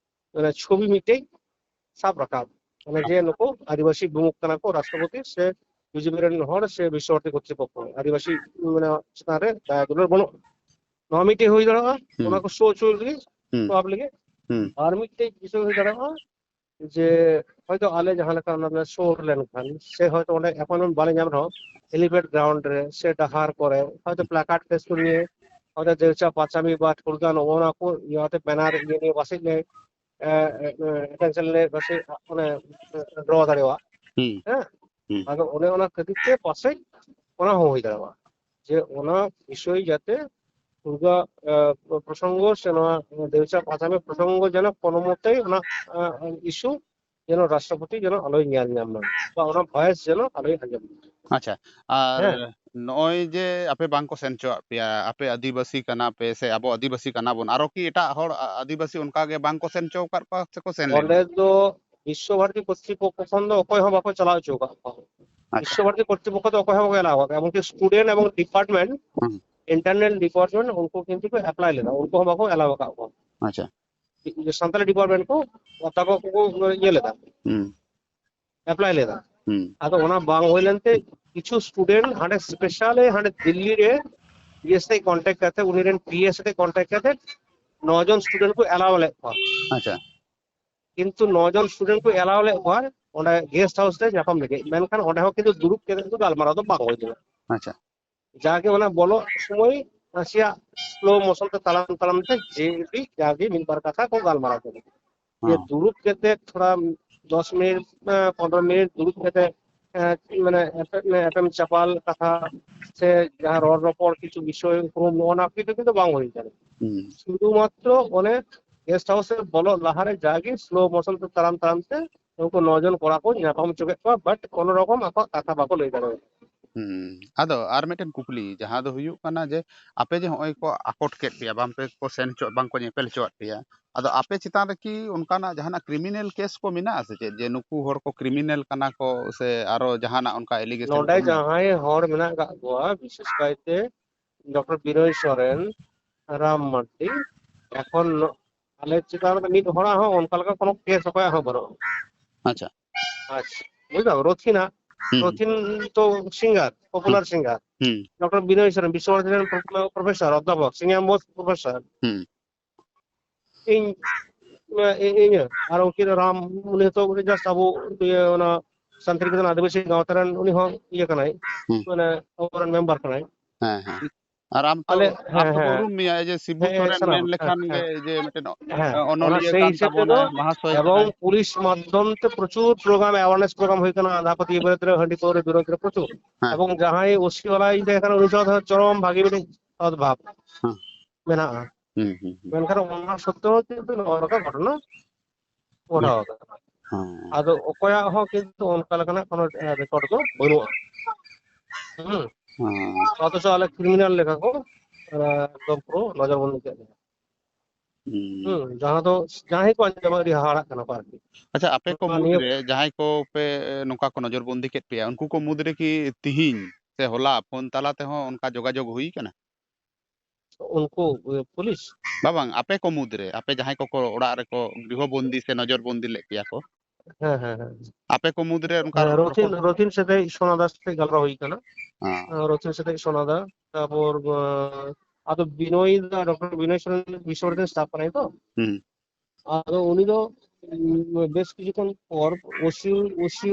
ᱢᱟᱱᱮ ᱪᱷᱚᱵᱤ ᱢᱤᱫᱴᱮᱡ ᱥᱟᱵ ᱨᱟᱠᱟᱵ, ᱢᱟᱱᱮ ᱡᱮ ᱱᱩᱠᱩ ᱟᱹᱫᱤᱵᱟᱹᱥᱤ ᱵᱤᱢᱩᱠ ᱠᱟᱱᱟ ᱠᱚ ᱨᱟᱥᱴᱨᱚᱯᱚᱛᱤ ᱥᱮ ᱵᱤᱡᱮᱯᱤ ᱨᱮᱱ ᱦᱚᱲ ᱥᱮ ᱵᱤᱥᱥᱚᱵᱷᱟᱨᱚᱛᱤ ᱠᱚᱨᱛᱨᱤᱯᱚᱠᱠᱷᱚ ᱟᱹᱫᱤᱵᱟᱹᱥᱤ ᱢᱟᱱᱮ ᱪᱮᱛᱟᱱ ᱨᱮ ᱫᱟᱭᱟ ᱫᱩᱞᱟᱹᱲ ᱵᱟᱹᱱᱩᱜ᱾ ᱱᱚᱣᱟ ᱢᱤᱫᱴᱮᱡ ᱦᱩᱭ ᱫᱟᱲᱮᱭᱟᱜᱼᱟ, ᱦᱩᱸ᱾ ᱚᱱᱟ ᱠᱚ ᱥᱳ ᱦᱚᱪᱚ ᱞᱟᱹᱜᱤᱫ, ᱦᱩᱸ᱾ ᱥᱳ ᱟᱯ ᱞᱟᱹᱜᱤᱫ᱾ ᱦᱩᱸ᱾ ᱟᱨ ᱢᱤᱫᱴᱮᱡ ᱵᱤᱥᱚᱭ ᱦᱩᱭ ᱫᱟᱲᱮᱭᱟᱜᱼᱟ ᱡᱮ ᱦᱚᱭᱛᱳ ᱟᱞᱮ ᱡᱟᱦᱟᱸ ᱞᱮᱠᱟ ᱚᱱᱟ ᱥᱳᱨ ᱞᱮᱱᱠᱷᱟᱱ ᱥᱮ ᱦᱚᱭᱛᱳ ᱚᱸᱰᱮ ᱮᱯᱚᱭᱮᱱᱴᱢᱮᱱᱴ ᱵᱟᱞᱮ ᱧᱟᱢ ᱨᱮᱦᱚᱸ, ᱦᱮᱞᱤᱯᱮᱰ ᱜᱨᱟᱣᱩᱱᱰ ᱨᱮ ᱥᱮ ᱰᱟᱦᱟᱨ ᱠᱚᱨᱮ ᱦᱚᱭᱛᱳ ᱯᱞᱟᱠᱟᱨᱰ ᱯᱮᱥ ᱠᱚ ᱱᱤᱭᱮ ᱦᱚᱭᱛᱳ ᱫᱮᱣᱪᱟ ᱯᱟᱸᱪᱟᱢᱤ ᱵᱟ ᱴᱷᱩᱲᱜᱟ ᱱᱚᱜᱼᱚ ᱱᱚᱣᱟ ᱠᱚ ᱤᱭᱟᱹ ᱠᱟᱛᱮ ᱵᱮᱱᱟᱨ ᱤᱭᱟᱹ ᱱᱤᱭᱮ ᱯᱟᱥᱮᱡ ᱞᱮ, ᱮ, ᱮ, ᱮᱴᱮᱱᱥᱚᱱ ᱞᱮ ᱯᱟᱥᱮᱡ ᱚᱱᱮ, ᱮ, ᱰᱨᱚ ᱫᱟᱲᱮᱭᱟᱜᱼᱟ᱾ ᱦᱩᱸ᱾ ᱦᱮᱸ? ᱦᱩᱸ᱾ ᱟᱫᱚ ᱚᱱᱮ ᱚᱱᱟ ᱠᱷᱟᱹᱛᱤᱨ ᱛᱮ ᱯᱟᱥᱮᱡ ᱚᱱᱟ ᱦᱚᱸ ᱦᱩᱭ ᱫᱟᱲᱮᱭᱟᱜᱼᱟ᱾ ᱡᱮ ᱚᱱᱟ ᱵᱤᱥᱚᱭ ᱡᱟᱛᱮ ᱴᱷᱩᱲᱜᱟ, ᱮ, ᱯᱨᱚᱥᱚᱝᱜᱚ ᱥᱮ ᱱᱚᱣᱟ ᱫᱮᱣᱪᱟ ᱯᱟᱸᱪᱟᱢᱤ ᱯᱨᱚᱥᱚᱝᱜᱚ ᱡᱮᱱᱚ ᱠᱳᱱᱳ ᱢᱚᱛᱮ ᱚᱱᱟ, ᱮ, ᱤᱥᱩ ᱡᱮᱱᱚ ᱨᱟᱥᱴᱨᱚᱯᱚᱛᱤ ᱡᱮᱱᱚ ᱟᱞᱚᱭ ᱧᱮᱞ ᱧᱟᱢ ᱢᱟ ᱵᱟ ᱚᱱᱟ ᱵᱷᱚᱭᱮᱥ ᱡᱮᱱᱚ ᱟᱞᱚᱭ ᱟᱸᱡᱚᱢ ᱢᱟ᱾ ᱟᱪᱪᱷᱟ, ᱟᱨ ᱦᱮᱸ᱾ ᱱᱚᱜᱼᱚᱭ ᱡᱮ ᱟᱯᱮ ᱵᱟᱝ ᱠᱚ ᱥᱮᱱ ᱦᱚᱪᱚᱣᱟᱜ ᱯᱮᱭᱟ, ᱟᱯᱮ ᱟᱹᱫᱤᱵᱟᱹᱥᱤ ᱠᱟᱱᱟ ᱯᱮ ᱥᱮ ᱟᱵᱚ ᱟᱹᱫᱤᱵᱟᱹᱥᱤ ᱠᱟᱱᱟ ᱵᱚᱱ, ᱟᱨᱚ ᱠᱤ ᱮᱴᱟᱜ ᱦᱚᱲ ᱟ-, ᱟᱹᱫᱤᱵᱟᱹᱥᱤ ᱚᱱᱠᱟ ᱜᱮ ᱵᱟᱝ ᱠᱚ ᱥᱮᱱ ᱦᱚᱪᱚ ᱟᱠᱟᱫ ᱠᱚᱣᱟ ᱥᱮ ᱠᱚ ᱥᱮᱱ ᱞᱮᱱ ᱚᱸᱰᱮ ᱜᱮᱭᱟ? ᱫᱚ ᱵᱤᱥᱥᱚ ᱵᱷᱟᱨᱚᱛᱤ ᱠᱚᱨᱛᱨᱤᱯᱚᱠᱠᱷᱚ ᱠᱷᱚᱱ ᱫᱚ ᱚᱠᱚᱭ ᱦᱚᱸ ᱵᱟᱠᱚ ᱪᱟᱞᱟᱣ ᱦᱚᱪᱚ ᱟᱠᱟᱫ ᱠᱚᱣᱟ᱾ ᱟᱪᱪᱷᱟ᱾ ᱵᱤᱥᱥᱚ ᱵᱷᱟᱨᱚᱛᱤ ᱠᱚᱨᱛᱨᱤᱯᱚᱠᱠᱷᱚ ᱫᱚ ᱚᱠᱚᱭ ᱦᱚᱸ ᱵᱟᱠᱚ ᱮᱞᱟᱣ ᱟᱠᱟᱫ ᱠᱚᱣᱟ, ᱮᱢᱚᱱᱠᱤ ᱥᱴᱩᱰᱮᱱᱴ ᱮᱵᱚᱝ ᱰᱤᱯᱟᱨᱴᱢᱮᱱᱴ, ᱦᱩᱸ᱾ ᱤᱱᱴᱟᱨᱱᱟᱞ ᱰᱤᱯᱟᱨᱴᱢᱮᱱᱴ ᱩᱱᱠᱩ ᱠᱤᱱᱛᱩ ᱠᱚ ᱮᱯᱞᱟᱭ ᱞᱮᱫᱟ, ᱩᱱᱠᱩ ᱦᱚᱸ ᱵᱟᱠᱚ ᱮᱞᱟᱣ ᱟᱠᱟᱫ ᱠᱚᱣᱟ᱾ ᱟᱪᱪᱷᱟ᱾ ᱥᱟᱱᱛᱟᱞᱤ ᱰᱤᱯᱟᱨᱴᱢᱮᱱᱴ ᱠᱚ ᱛᱟᱠᱚ ᱠᱚ ᱤᱭᱟᱹ ᱞᱮᱫᱟ, ᱦᱩᱸ᱾ ᱮᱯᱞᱟᱭ ᱞᱮᱫᱟ᱾ ᱦᱩᱸ᱾ ᱟᱫᱚ ᱚᱱᱟ ᱵᱟᱝ ᱦᱩᱭ ᱞᱮᱱᱛᱮ ᱠᱤᱪᱷᱩ ᱥᱴᱩᱰᱮᱱᱴ ᱦᱟᱸᱰᱮ ᱥᱯᱮᱥᱟᱞᱤ ᱦᱟᱸᱰᱮ ᱫᱤᱞᱞᱤ ᱨᱮ ᱤᱭᱟᱹ ᱥᱟᱛᱮ ᱠᱚᱱᱴᱟᱠᱴ ᱠᱟᱛᱮ, ᱩᱱᱤ ᱨᱮᱱ ᱯᱤ ᱮ ᱥᱟᱛᱮ ᱠᱚᱱᱴᱟᱠᱴ ᱠᱟᱛᱮ ᱱᱚ ᱡᱚᱱ ᱥᱴᱩᱰᱮᱱᱴ ᱠᱚ ᱮᱞᱟᱣ ᱞᱮᱫ ᱠᱚᱣᱟ᱾ ᱟᱪᱪᱷᱟ᱾ ᱠᱤᱱᱛᱩ ᱱᱚ ᱡᱚᱱ ᱥᱴᱩᱰᱮᱱᱴ ᱠᱚ ᱮᱞᱟᱣ ᱞᱮᱫ ᱠᱚᱣᱟ ᱚᱸᱰᱮ ᱜᱮᱥᱴ ᱦᱟᱣᱩᱥ ᱨᱮ ᱧᱟᱯᱟᱢ ᱞᱟᱹᱜᱤᱫ, ᱢᱮᱱᱠᱷᱟᱱ ᱚᱸᱰᱮ ᱦᱚᱸ ᱠᱤᱱᱛᱩ ᱫᱩᱲᱩᱵ ᱠᱟᱛᱮ ᱫᱚ ᱜᱟᱞᱢᱟᱨᱟᱣ ᱫᱚ ᱵᱟᱝ ᱦᱩᱭ ᱞᱮᱱᱟ᱾ ᱟᱪᱪᱷᱟ᱾ ᱡᱟᱜᱮ ᱚᱱᱟ ᱵᱚᱞᱚᱜ ᱥᱚᱢᱚᱭ ᱱᱟᱥᱮᱭᱟᱜ ᱥᱞᱳ ᱢᱳᱥᱚᱱ ᱛᱮ ᱛᱟᱲᱟᱢ ᱛᱟᱲᱟᱢ ᱛᱮ ᱡᱮ ᱩᱰᱤᱡ ᱡᱟᱜᱮ ᱢᱤᱫ ᱵᱟᱨ ᱠᱟᱛᱷᱟ ᱠᱚ ᱜᱟᱞᱢᱟᱨᱟᱣ ᱠᱮᱫᱟ᱾ ᱡᱮ ᱦᱚᱸ᱾ ᱫᱩᱲᱩᱵ ᱠᱟᱛᱮ ᱛᱷᱚᱲᱟ ᱫᱚᱥ ᱢᱤᱱᱤᱴ, ᱮ, ᱯᱚᱱᱨᱚ ᱢᱤᱱᱤᱴ ᱫᱩᱲᱩᱵ ᱠᱟᱛᱮ, ᱮ, ᱢᱟᱱᱮ ᱮᱯᱮᱢ, ᱮᱯᱮᱢ ᱪᱟᱯᱟᱞ ᱠᱟᱛᱷᱟ ᱥᱮ ᱡᱟᱦᱟᱸ ᱨᱚᱲ ᱨᱚᱯᱚᱲ ᱠᱤᱪᱷᱩ ᱵᱤᱥᱚᱭ ᱩᱯᱨᱩᱢ ᱱᱚᱜᱼᱚ ᱱᱚᱣᱟ ᱠᱤᱪᱷᱩ ᱠᱤᱱᱛᱩ ᱵᱟᱝ ᱦᱩᱭ ᱠᱟᱱᱟ᱾ ᱦᱩᱸ᱾ ᱥᱩᱫᱷᱩ ᱢᱟᱛᱨᱚ ᱚᱱᱮ ᱜᱮᱥᱴ ᱦᱟᱣᱩᱥ ᱨᱮ ᱵᱚᱞᱚᱜ ᱞᱟᱦᱟᱨᱮ ᱡᱟᱜᱮ ᱥᱞᱳ ᱢᱳᱥᱚᱱ ᱛᱮ ᱛᱟᱲᱟᱢ ᱛᱟᱲᱟᱢ ᱛᱮ ᱩᱱᱠᱩ ᱱᱚ ᱡᱚᱱ ᱠᱚᱲᱟ ᱠᱚ ᱧᱟᱯᱟᱢ ᱦᱚᱪᱚ ᱠᱮᱫ ᱠᱚᱣᱟ, but ᱠᱳᱱᱳ ᱨᱚᱠᱚᱢ ᱟᱠᱚᱣᱟᱜ ᱠᱟᱛᱷᱟ ᱵᱟᱠᱚ ᱞᱟᱹᱭ ᱫᱟᱲᱮᱭᱟᱫᱟ᱾ ᱦᱩᱸ᱾ ᱟᱫᱚ ᱟᱨ ᱢᱤᱫᱴᱮᱱ ᱠᱩᱠᱞᱤ, ᱡᱟᱦᱟᱸ ᱫᱚ ᱦᱩᱭᱩᱜ ᱠᱟᱱᱟ ᱡᱮ ᱟᱯᱮ ᱡᱮ ᱦᱚᱸᱜᱼᱚᱭ ᱠᱚ ᱟᱠᱚᱴ ᱠᱮᱫ ᱯᱮᱭᱟ, ᱵᱟᱝ ᱯᱮ ᱠᱚ ᱥᱮᱱ ᱦᱚᱪᱚ, ᱵᱟᱝ ᱠᱚ ᱧᱮᱯᱮᱞ ᱦᱚᱪᱚᱣᱟᱫ ᱯᱮᱭᱟ, ᱟᱫᱚ ᱟᱯᱮ ᱪᱮᱛᱟᱱ ᱨᱮ ᱠᱤ ᱚᱱᱠᱟᱱᱟᱜ ᱡᱟᱦᱟᱱᱟᱜ ᱠᱨᱤᱢᱤᱱᱟᱞ ᱠᱮᱥ ᱠᱚ ᱢᱮᱱᱟᱜᱼᱟ ᱥᱮ ᱪᱮᱫ, ᱡᱮ ᱱᱩᱠᱩ ᱦᱚᱲ ᱠᱚ ᱠᱨᱤᱢᱤᱱᱟᱞ ᱠᱟᱱᱟ ᱠᱚ ᱥᱮ ᱟᱨᱚ ᱡᱟᱦᱟᱱᱟᱜ ᱚᱱᱠᱟ ᱮᱞᱤᱜᱮᱥᱚᱱ ᱠᱚ ᱱᱚᱰᱮ ᱢᱮᱱᱟᱜᱼᱟ? ᱡᱟᱦᱟᱸᱭ ᱦᱚᱲ ᱢᱮᱱᱟᱜ ᱠᱟᱜ ᱠᱚᱣᱟ, ᱵᱤᱥᱮᱥ ᱠᱟᱭᱛᱮ ᱰᱚᱠᱴᱚᱨ ᱵᱤᱱᱚᱭ ᱥᱚᱨᱮᱱ, ᱨᱟᱢ ᱢᱟᱨᱰᱤ, ᱮᱠᱷᱚᱱ ᱱᱚ-, ᱟᱞᱮ ᱪᱮᱛᱟᱱ ᱨᱮ ᱢᱤᱫ ᱦᱚᱲᱟᱜ ᱦᱚᱸ ᱚᱱᱠᱟ ᱞᱮᱠᱟ ᱠᱳᱱᱳ ᱠᱮᱥ ᱚᱠᱚᱭᱟᱜ ᱦᱚᱸ ᱵᱟᱹᱱᱩᱜᱼᱟ᱾ ᱟᱪᱪᱷᱟ᱾ ᱟᱪᱪᱷᱟ, ᱵᱩᱡᱷᱟᱹᱣ? ᱨᱚᱛᱷᱤᱱᱟ, ᱦᱩᱸ᱾ ᱨᱚᱛᱷᱤᱱ ᱛᱚ ᱥᱤᱝᱜᱟᱨ, ᱯᱚᱯᱩᱞᱟᱨ ᱦᱩᱸ᱾ ᱥᱤᱝᱜᱟᱨ᱾ ᱦᱩᱸ᱾ ᱰᱚᱠᱴᱚᱨ ᱵᱤᱱᱚᱭ ᱥᱚᱨᱮᱱ, ᱵᱤᱥᱥᱚᱵᱷᱟᱨᱚᱛᱤ ᱨᱮᱱ ᱯᱨᱚ-, ᱯᱨᱚᱯᱷᱮᱥᱚᱨ, ᱚᱫᱽᱫᱷᱟᱯᱚᱠ, ᱥᱤᱝᱜᱟᱨ ᱢᱳᱥᱴ ᱯᱨᱚᱯᱷᱮᱥᱚᱨ᱾ ᱦᱩᱸ᱾ ᱤᱧ, ᱤᱧ, ᱤᱧ, ᱟᱨ ᱩᱱᱠᱤᱱ ᱨᱟᱢ, ᱩᱱᱤ ᱦᱚᱸᱛᱚ ᱩᱱᱤ just ᱟᱵᱚ ᱤᱭᱟᱹ ᱚᱱᱟ ᱥᱟᱱᱛᱟᱲ ᱜᱤᱫᱽᱨᱟᱹ ᱟᱹᱫᱤᱵᱟᱹᱥᱤ ᱜᱟᱶᱛᱟ ᱨᱮᱱ ᱩᱱᱤ ᱦᱚᱸ ᱤᱭᱟᱹ ᱠᱟᱱᱟᱭ, ᱦᱩᱸ᱾ ᱢᱟᱱᱮ ᱟᱵᱚᱨᱮᱱ ᱢᱮᱢᱵᱟᱨ ᱠᱟᱱᱟᱭ᱾ ᱦᱮᱸ, ᱦᱮᱸ᱾ ᱟᱨ ᱟᱢ ᱛᱚ, ᱟᱞᱮ, ᱟᱢ ᱦᱮᱸ, ᱛᱚᱠᱚ ᱦᱮᱸ᱾ ᱩᱨᱩᱢ ᱢᱮᱭᱟ ᱡᱮ ᱥᱤᱵᱩ ᱦᱮᱸ, ᱦᱮᱸ, ᱥᱚᱨᱮᱱ ᱥᱟᱱᱟᱢ, ᱢᱮᱱ ᱦᱮᱸ, ᱞᱮᱠᱷᱟᱱ ᱜᱮ ᱦᱮᱸ᱾ ᱡᱮ ᱢᱤᱫᱴᱮᱱ, ᱦᱮᱸ, ᱮ, ᱚᱱᱟ ᱚᱱᱚᱞᱤᱭᱟᱹ ᱥᱮᱭ ᱠᱟᱱ ᱦᱤᱥᱟᱹᱵ ᱛᱮᱫᱚ ᱛᱟᱵᱚᱱᱟᱭ, ᱢᱟᱦᱟᱥᱚᱭ ᱮᱵᱚᱝ ᱠᱟᱱᱟᱭ᱾ ᱯᱩᱞᱤᱥ ᱢᱟᱫᱽᱫᱷᱚᱢ ᱛᱮ ᱯᱨᱚᱪᱩᱨ program, awareness program ᱦᱩᱭ ᱠᱟᱱᱟ, ᱟᱸᱫᱷᱟ ᱯᱟᱹᱛᱭᱟᱹᱣ ᱵᱤᱨᱩᱫᱽ ᱨᱮ, ᱦᱟᱺᱰᱤ ᱯᱟᱹᱣᱨᱟᱹ ᱵᱤᱨᱩᱫᱽ ᱨᱮ ᱯᱨᱚᱪᱩᱨ᱾ ᱦᱮᱸ᱾ ᱮᱵᱚᱝ ᱡᱟᱦᱟᱸᱭ ᱳᱥᱤ ᱣᱟᱞᱟ ᱤᱧ ᱴᱷᱮᱱ ᱠᱷᱚᱱ ᱩᱱᱤ ᱥᱟᱶ ᱫᱚ ᱪᱚᱨᱚᱢ ᱵᱷᱟᱜᱮ ᱢᱤᱫᱴᱮᱱ ᱥᱚᱫᱵᱷᱟᱵ ᱦᱮᱸ᱾ ᱢᱮᱱᱟᱜᱼᱟ᱾ ᱦᱩᱸ, ᱦᱩᱸ, ᱦᱩᱸ᱾ ᱢᱮᱱᱠᱷᱟᱱ ᱚᱱᱟ ᱥᱚᱛᱛᱮᱣ ᱠᱤᱱᱛᱩ ᱱᱚᱜᱼᱚ ᱱᱚᱝᱠᱟ ᱜᱷᱚᱴᱚᱱᱟ ᱜᱷᱚᱴᱟᱣ ᱟᱠᱟᱱᱟ᱾ ᱦᱮᱸ᱾ ᱟᱫᱚ ᱚᱠᱚᱭᱟᱜ ᱦᱚᱸ ᱠᱤᱱᱛᱩ ᱚᱱᱠᱟ ᱞᱮᱠᱟᱱᱟᱜ ᱠᱳᱱᱳ, ᱮ, ᱨᱮᱠᱚᱨᱰ ᱫᱚ ᱵᱟᱹᱱᱩᱜᱼᱟ᱾ ᱦᱩᱸ᱾ ᱦᱮᱸ᱾ ᱚᱛᱷᱚᱪᱚ ᱟᱞᱮ ᱠᱨᱤᱢᱤᱱᱟᱞ ᱞᱮᱠᱟ ᱠᱚ, ᱮ, ᱮᱠᱫᱚᱢ ᱯᱩᱨᱟᱹ ᱱᱚᱡᱚᱨ ᱵᱚᱱᱫᱤ ᱠᱮᱫ ᱞᱮᱭᱟ᱾ ᱦᱩᱸ᱾ ᱦᱩᱸ, ᱡᱟᱦᱟᱸ ᱫᱚ ᱡᱟᱦᱟᱸᱭ ᱠᱚ ᱟᱸᱡᱚᱢᱟ ᱟᱹᱰᱤ ᱦᱟᱦᱟᱲᱟᱜ ᱠᱟᱱᱟ ᱠᱚ ᱟᱨᱠᱤ᱾ ᱟᱪᱪᱷᱟ, ᱟᱯᱮ ᱠᱚ ᱱᱚᱣᱟ ᱱᱤᱭᱟᱹ ᱢᱩᱫᱽᱨᱮ ᱡᱟᱦᱟᱸᱭ ᱠᱚ ᱯᱮ, ᱮ, ᱱᱚᱝᱠᱟ ᱠᱚ ᱱᱚᱡᱚᱨ ᱵᱚᱱᱫᱤ ᱠᱮᱫ ᱯᱮᱭᱟ, ᱩᱱᱠᱩ ᱠᱚ ᱢᱩᱫᱽᱨᱮ ᱠᱤ ᱛᱤᱦᱤᱧ ᱥᱮ ᱦᱚᱞᱟ ᱯᱷᱳᱱ ᱛᱟᱞᱟ ᱛᱮᱦᱚᱸ ᱚᱱᱠᱟ ᱡᱳᱜᱟᱡᱳᱜᱽ ᱦᱩᱭ ᱠᱟᱱᱟ? ᱩᱱᱠᱩ, ᱮ, ᱯᱩᱞᱤᱥ? ᱵᱟᱝ, ᱵᱟᱝ, ᱟᱯᱮ ᱠᱚ ᱢᱩᱫᱽᱨᱮ, ᱟᱯᱮ ᱡᱟᱦᱟᱸᱭ ᱠᱚᱠᱚ ᱚᱲᱟᱜ ᱨᱮᱠᱚ ᱜᱨᱤᱦᱚ ᱵᱚᱱᱫᱤ ᱥᱮ ᱱᱚᱡᱚᱨ ᱵᱚᱱᱫᱤ ᱞᱮᱫ ᱯᱮᱭᱟ ᱠᱚ, ᱦᱮᱸ, ᱦᱮᱸ, ᱦᱮᱸ᱾ ᱟᱯᱮ ᱠᱚ ᱢᱩᱫᱽᱨᱮ ᱚᱱᱠᱟ ᱦᱮᱸ, ᱨᱚᱯᱚᱲ ᱨᱚᱛᱷᱤᱱ, ᱠᱚ? ᱨᱚᱛᱷᱤᱱ ᱥᱟᱛᱮ ᱥᱳᱱᱟ ᱫᱟᱥ ᱥᱟᱛᱮ ᱜᱟᱞᱢᱟᱨᱟᱣ ᱦᱩᱭ ᱠᱟᱱᱟ᱾ ᱦᱮᱸ᱾ ᱦᱮᱸ, ᱨᱚᱛᱷᱤᱱ ᱥᱟᱛᱮ ᱥᱳᱱᱟ ᱫᱟ, ᱛᱟᱨᱯᱚᱨ, ᱟᱸ, ᱟᱫᱚ ᱵᱤᱱᱚᱭ ᱫᱟ, ᱰᱚᱠᱴᱚᱨ ᱵᱤᱱᱚᱭ ᱥᱚᱨᱮᱱ ᱵᱤᱥᱥᱚᱵᱷᱟᱨᱚᱛᱤ ᱨᱮᱱ staff ᱠᱟᱱᱟᱭ ᱛᱚ᱾ ᱦᱩᱸ᱾ ᱟᱫᱚ ᱩᱱᱤ ᱫᱚ, ᱩᱸ, ᱵᱮᱥ ᱠᱤᱪᱷᱩ ᱠᱷᱚᱱ ᱯᱚᱨ ᱳᱥᱤ, ᱳᱥᱤ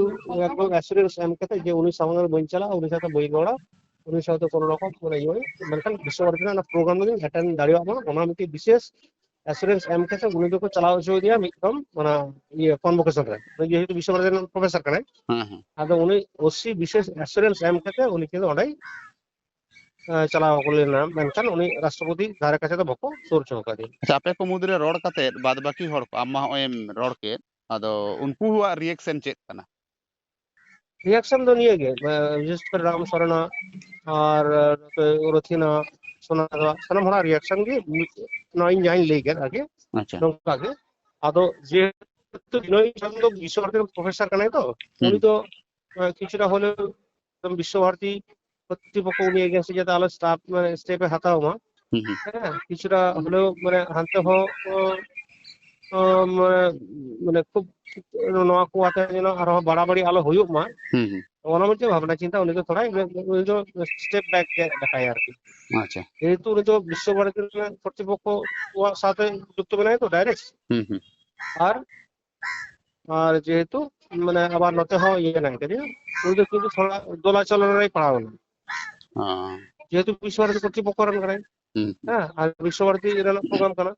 ᱮᱠᱫᱚᱢ assurance ᱮᱢ ᱠᱟᱛᱮ ᱡᱮ ᱩᱱᱤ ᱥᱟᱢᱟᱝ ᱨᱮ ᱵᱟᱹᱧ ᱪᱟᱞᱟᱜᱼᱟ, ᱩᱱᱤ ᱥᱟᱶᱛᱮ ᱵᱟᱹᱧ ᱨᱚᱲᱟ, ᱩᱱᱤ ᱥᱟᱶᱛᱮ ᱠᱳᱱᱳ ᱨᱚᱠᱚᱢ ᱢᱟᱱᱮ ᱤᱭᱟᱹ ᱵᱟᱹᱧ, ᱢᱮᱱᱠᱷᱟᱱ ᱵᱤᱥᱥᱚᱵᱷᱟᱨᱚᱛᱤ ᱨᱮᱱᱟᱜ ᱚᱱᱟ program ᱨᱮ attend ᱫᱟᱲᱮᱭᱟᱜ ᱢᱟ, ᱚᱱᱟ ᱢᱤᱫᱴᱤᱡ ᱵᱤᱥᱮᱥ assurance ᱮᱢ ᱠᱟᱛᱮ ᱩᱱᱤ ᱫᱚᱠᱚ ᱪᱟᱞᱟᱣ ᱦᱚᱪᱚᱭᱮᱫᱮᱭᱟ ᱢᱤᱫᱴᱟᱝ ᱚᱱᱟ ᱤᱭᱟᱹ convocation ᱨᱮ᱾ ᱩᱱᱤ ᱡᱮᱦᱮᱛᱩ ᱵᱤᱥᱥᱚᱵᱷᱟᱨᱚᱛᱤ ᱨᱮᱱ ᱯᱨᱚᱯᱷᱮᱥᱚᱨ ᱠᱟᱱᱟᱭ, ᱦᱮᱸ, ᱦᱮᱸ᱾ ᱟᱫᱚ ᱩᱱᱤ ᱳᱥᱤ ᱵᱤᱥᱮᱥ assurance ᱮᱢ ᱠᱟᱛᱮ ᱩᱱᱤ ᱠᱤᱱ ᱚᱸᱰᱮ, ᱮ, ᱪᱟᱞᱟᱣ ᱞᱮᱱᱟ, ᱢᱮᱱᱠᱷᱟᱱ ᱩᱱᱤ ᱨᱟᱥᱴᱨᱚᱯᱚᱛᱤ ᱫᱷᱟᱨᱮ ᱠᱟᱪᱷᱮ ᱫᱚ ᱵᱟᱠᱚ ᱥᱩᱨ ᱦᱚᱪᱚ ᱟᱠᱟᱫᱮᱭᱟ᱾ ᱟᱪᱪᱷᱟ, ᱟᱯᱮ ᱠᱚ ᱢᱩᱫᱽᱨᱮ ᱨᱚᱲ ᱠᱟᱛᱮ ᱵᱟᱫ ᱵᱟᱹᱠᱤ ᱦᱚᱲ ᱠᱚ, ᱟᱢ ᱢᱟ ᱦᱚᱸᱜᱼᱚᱭ ᱮᱢ ᱨᱚᱲ ᱠᱮᱫ, ᱟᱫᱚ ᱩᱱᱠᱩᱣᱟᱜ reaction ᱪᱮᱫ ᱠᱟᱱᱟ? Reaction ᱫᱚ ᱱᱤᱭᱟᱹ ᱜᱮ, ᱮ, ᱵᱤᱥᱮᱥ ᱠᱚᱨᱮ ᱨᱟᱢ ᱥᱚᱨᱮᱱᱟᱜ ᱟᱨ, ᱮ, ᱱᱚᱛᱮ ᱨᱚᱛᱷᱤᱱᱟᱜ ᱥᱟᱱᱟᱢ ᱦᱚᱲᱟᱜ ᱨᱤᱭᱟᱠᱥᱚᱱ ᱜᱮ ᱱᱚᱣᱟ ᱤᱧ ᱡᱟᱦᱟᱸᱧ ᱞᱟᱹᱭ ᱠᱮᱫ ᱟᱨᱠᱤ, ᱟᱪᱪᱷᱟ᱾ ᱱᱚᱝᱠᱟ ᱜᱮ᱾ ᱟᱫᱚ ᱡᱮᱦᱮᱛᱩ ᱵᱤᱱᱚᱭ ᱪᱚᱨᱚᱱ ᱫᱚ ᱵᱤᱥᱥᱚ ᱵᱷᱟᱨᱚᱛᱤ ᱨᱮᱱ ᱯᱨᱚᱯᱷᱮᱥᱚᱨ ᱠᱟᱱᱟᱭ ᱛᱚ, ᱦᱩᱸ᱾ ᱩᱱᱤ ᱫᱚ, ᱮ, ᱠᱤᱪᱷᱩᱴᱟ ᱦᱚᱞᱮ ᱵᱤᱥᱥᱚ ᱵᱷᱟᱨᱚᱛᱤ ᱠᱚᱨᱛᱨᱤᱯᱚᱠᱠᱷᱚ ᱩᱱᱤ against ᱮ ᱡᱟᱛᱮ ᱟᱞᱚ ᱥᱴᱟᱯ, ᱢᱟᱱᱮ, ᱥᱴᱮᱯ ᱮ ᱦᱟᱛᱟᱣ ᱢᱟ᱾ ᱦᱩᱸ, ᱦᱩᱸ᱾ ᱦᱮᱸ, ᱠᱤᱪᱷᱩᱴᱟ ᱦᱚᱞᱮᱣ, ᱢᱟᱱᱮ, ᱦᱟᱱᱛᱮ ᱦᱚᱸ, ᱚ, ᱚ, ᱢᱟᱱᱮ, ᱢᱟᱱᱮ, ᱠᱷᱩᱵ ᱱᱚᱣᱟ ᱠᱚ ᱟᱛᱮ ᱡᱮᱱᱚ ᱟᱨᱦᱚᱸ ᱵᱟᱲᱟᱵᱟᱲᱤ ᱟᱞᱚ ᱦᱩᱭᱩᱜ ᱢᱟ᱾ ᱦᱩᱸ, ᱦᱩᱸ᱾ ᱚᱱᱟ ᱢᱤᱫᱴᱮᱱ ᱵᱷᱟᱵᱽᱱᱟ ᱪᱤᱱᱛᱟ, ᱩᱱᱤ ᱫᱚ ᱛᱷᱚᱲᱟ, ᱩᱱᱤ ᱫᱚ ᱥᱴᱮᱯ ᱵᱮᱠ ᱜᱮ ᱞᱮᱠᱟᱭᱟ ᱟᱨᱠᱤ᱾ ᱟᱪᱪᱷᱟ᱾ ᱡᱮᱦᱮᱛᱩ ᱩᱱᱤ ᱫᱚ ᱵᱤᱥᱥᱚ ᱵᱷᱟᱨᱚᱛᱤ ᱨᱮᱱᱟᱜ ᱠᱚᱨᱛᱨᱤᱯᱚᱠᱠᱷᱚ ᱠᱚᱣᱟᱜ ᱥᱟᱶᱛᱮ ᱡᱩᱠᱛᱚ ᱢᱮᱱᱟᱭᱟ ᱛᱚ, ᱰᱟᱭᱨᱮᱠᱴ᱾ ᱦᱩᱸ, ᱦᱩᱸ᱾ ᱟᱨ, ᱟᱨ ᱡᱮᱦᱮᱛᱩ, ᱢᱟᱱᱮ, ᱟᱵᱟᱨ ᱱᱚᱛᱮ ᱦᱚᱸ ᱤᱭᱟᱹ ᱢᱮᱱᱟᱭ ᱠᱟᱫᱮᱭᱟ, ᱩᱱᱤ ᱫᱚ ᱠᱤᱱᱛᱩ ᱛᱷᱚᱲᱟ ᱫᱚᱞᱟᱪᱚᱞ ᱨᱮᱭ ᱯᱟᱲᱟᱣ ᱮᱱᱟ᱾ ᱚ᱾ ᱡᱮᱦᱮᱛᱩ ᱵᱤᱥᱥᱚ ᱵᱷᱟᱨᱚᱛᱤ ᱠᱚᱨᱛᱨᱤᱯᱚᱠᱠᱷᱚ ᱨᱮᱱ ᱠᱟᱱᱟᱭ᱾ ᱦᱩᱸ, ᱦᱩᱸ᱾ ᱦᱮᱸ, ᱟᱨ ᱵᱤᱥᱥᱚ ᱵᱷᱟᱨᱚᱛᱤ ᱨᱮᱱᱟᱜ ᱯᱨᱳᱜᱨᱟᱢ ᱠᱟᱱᱟ᱾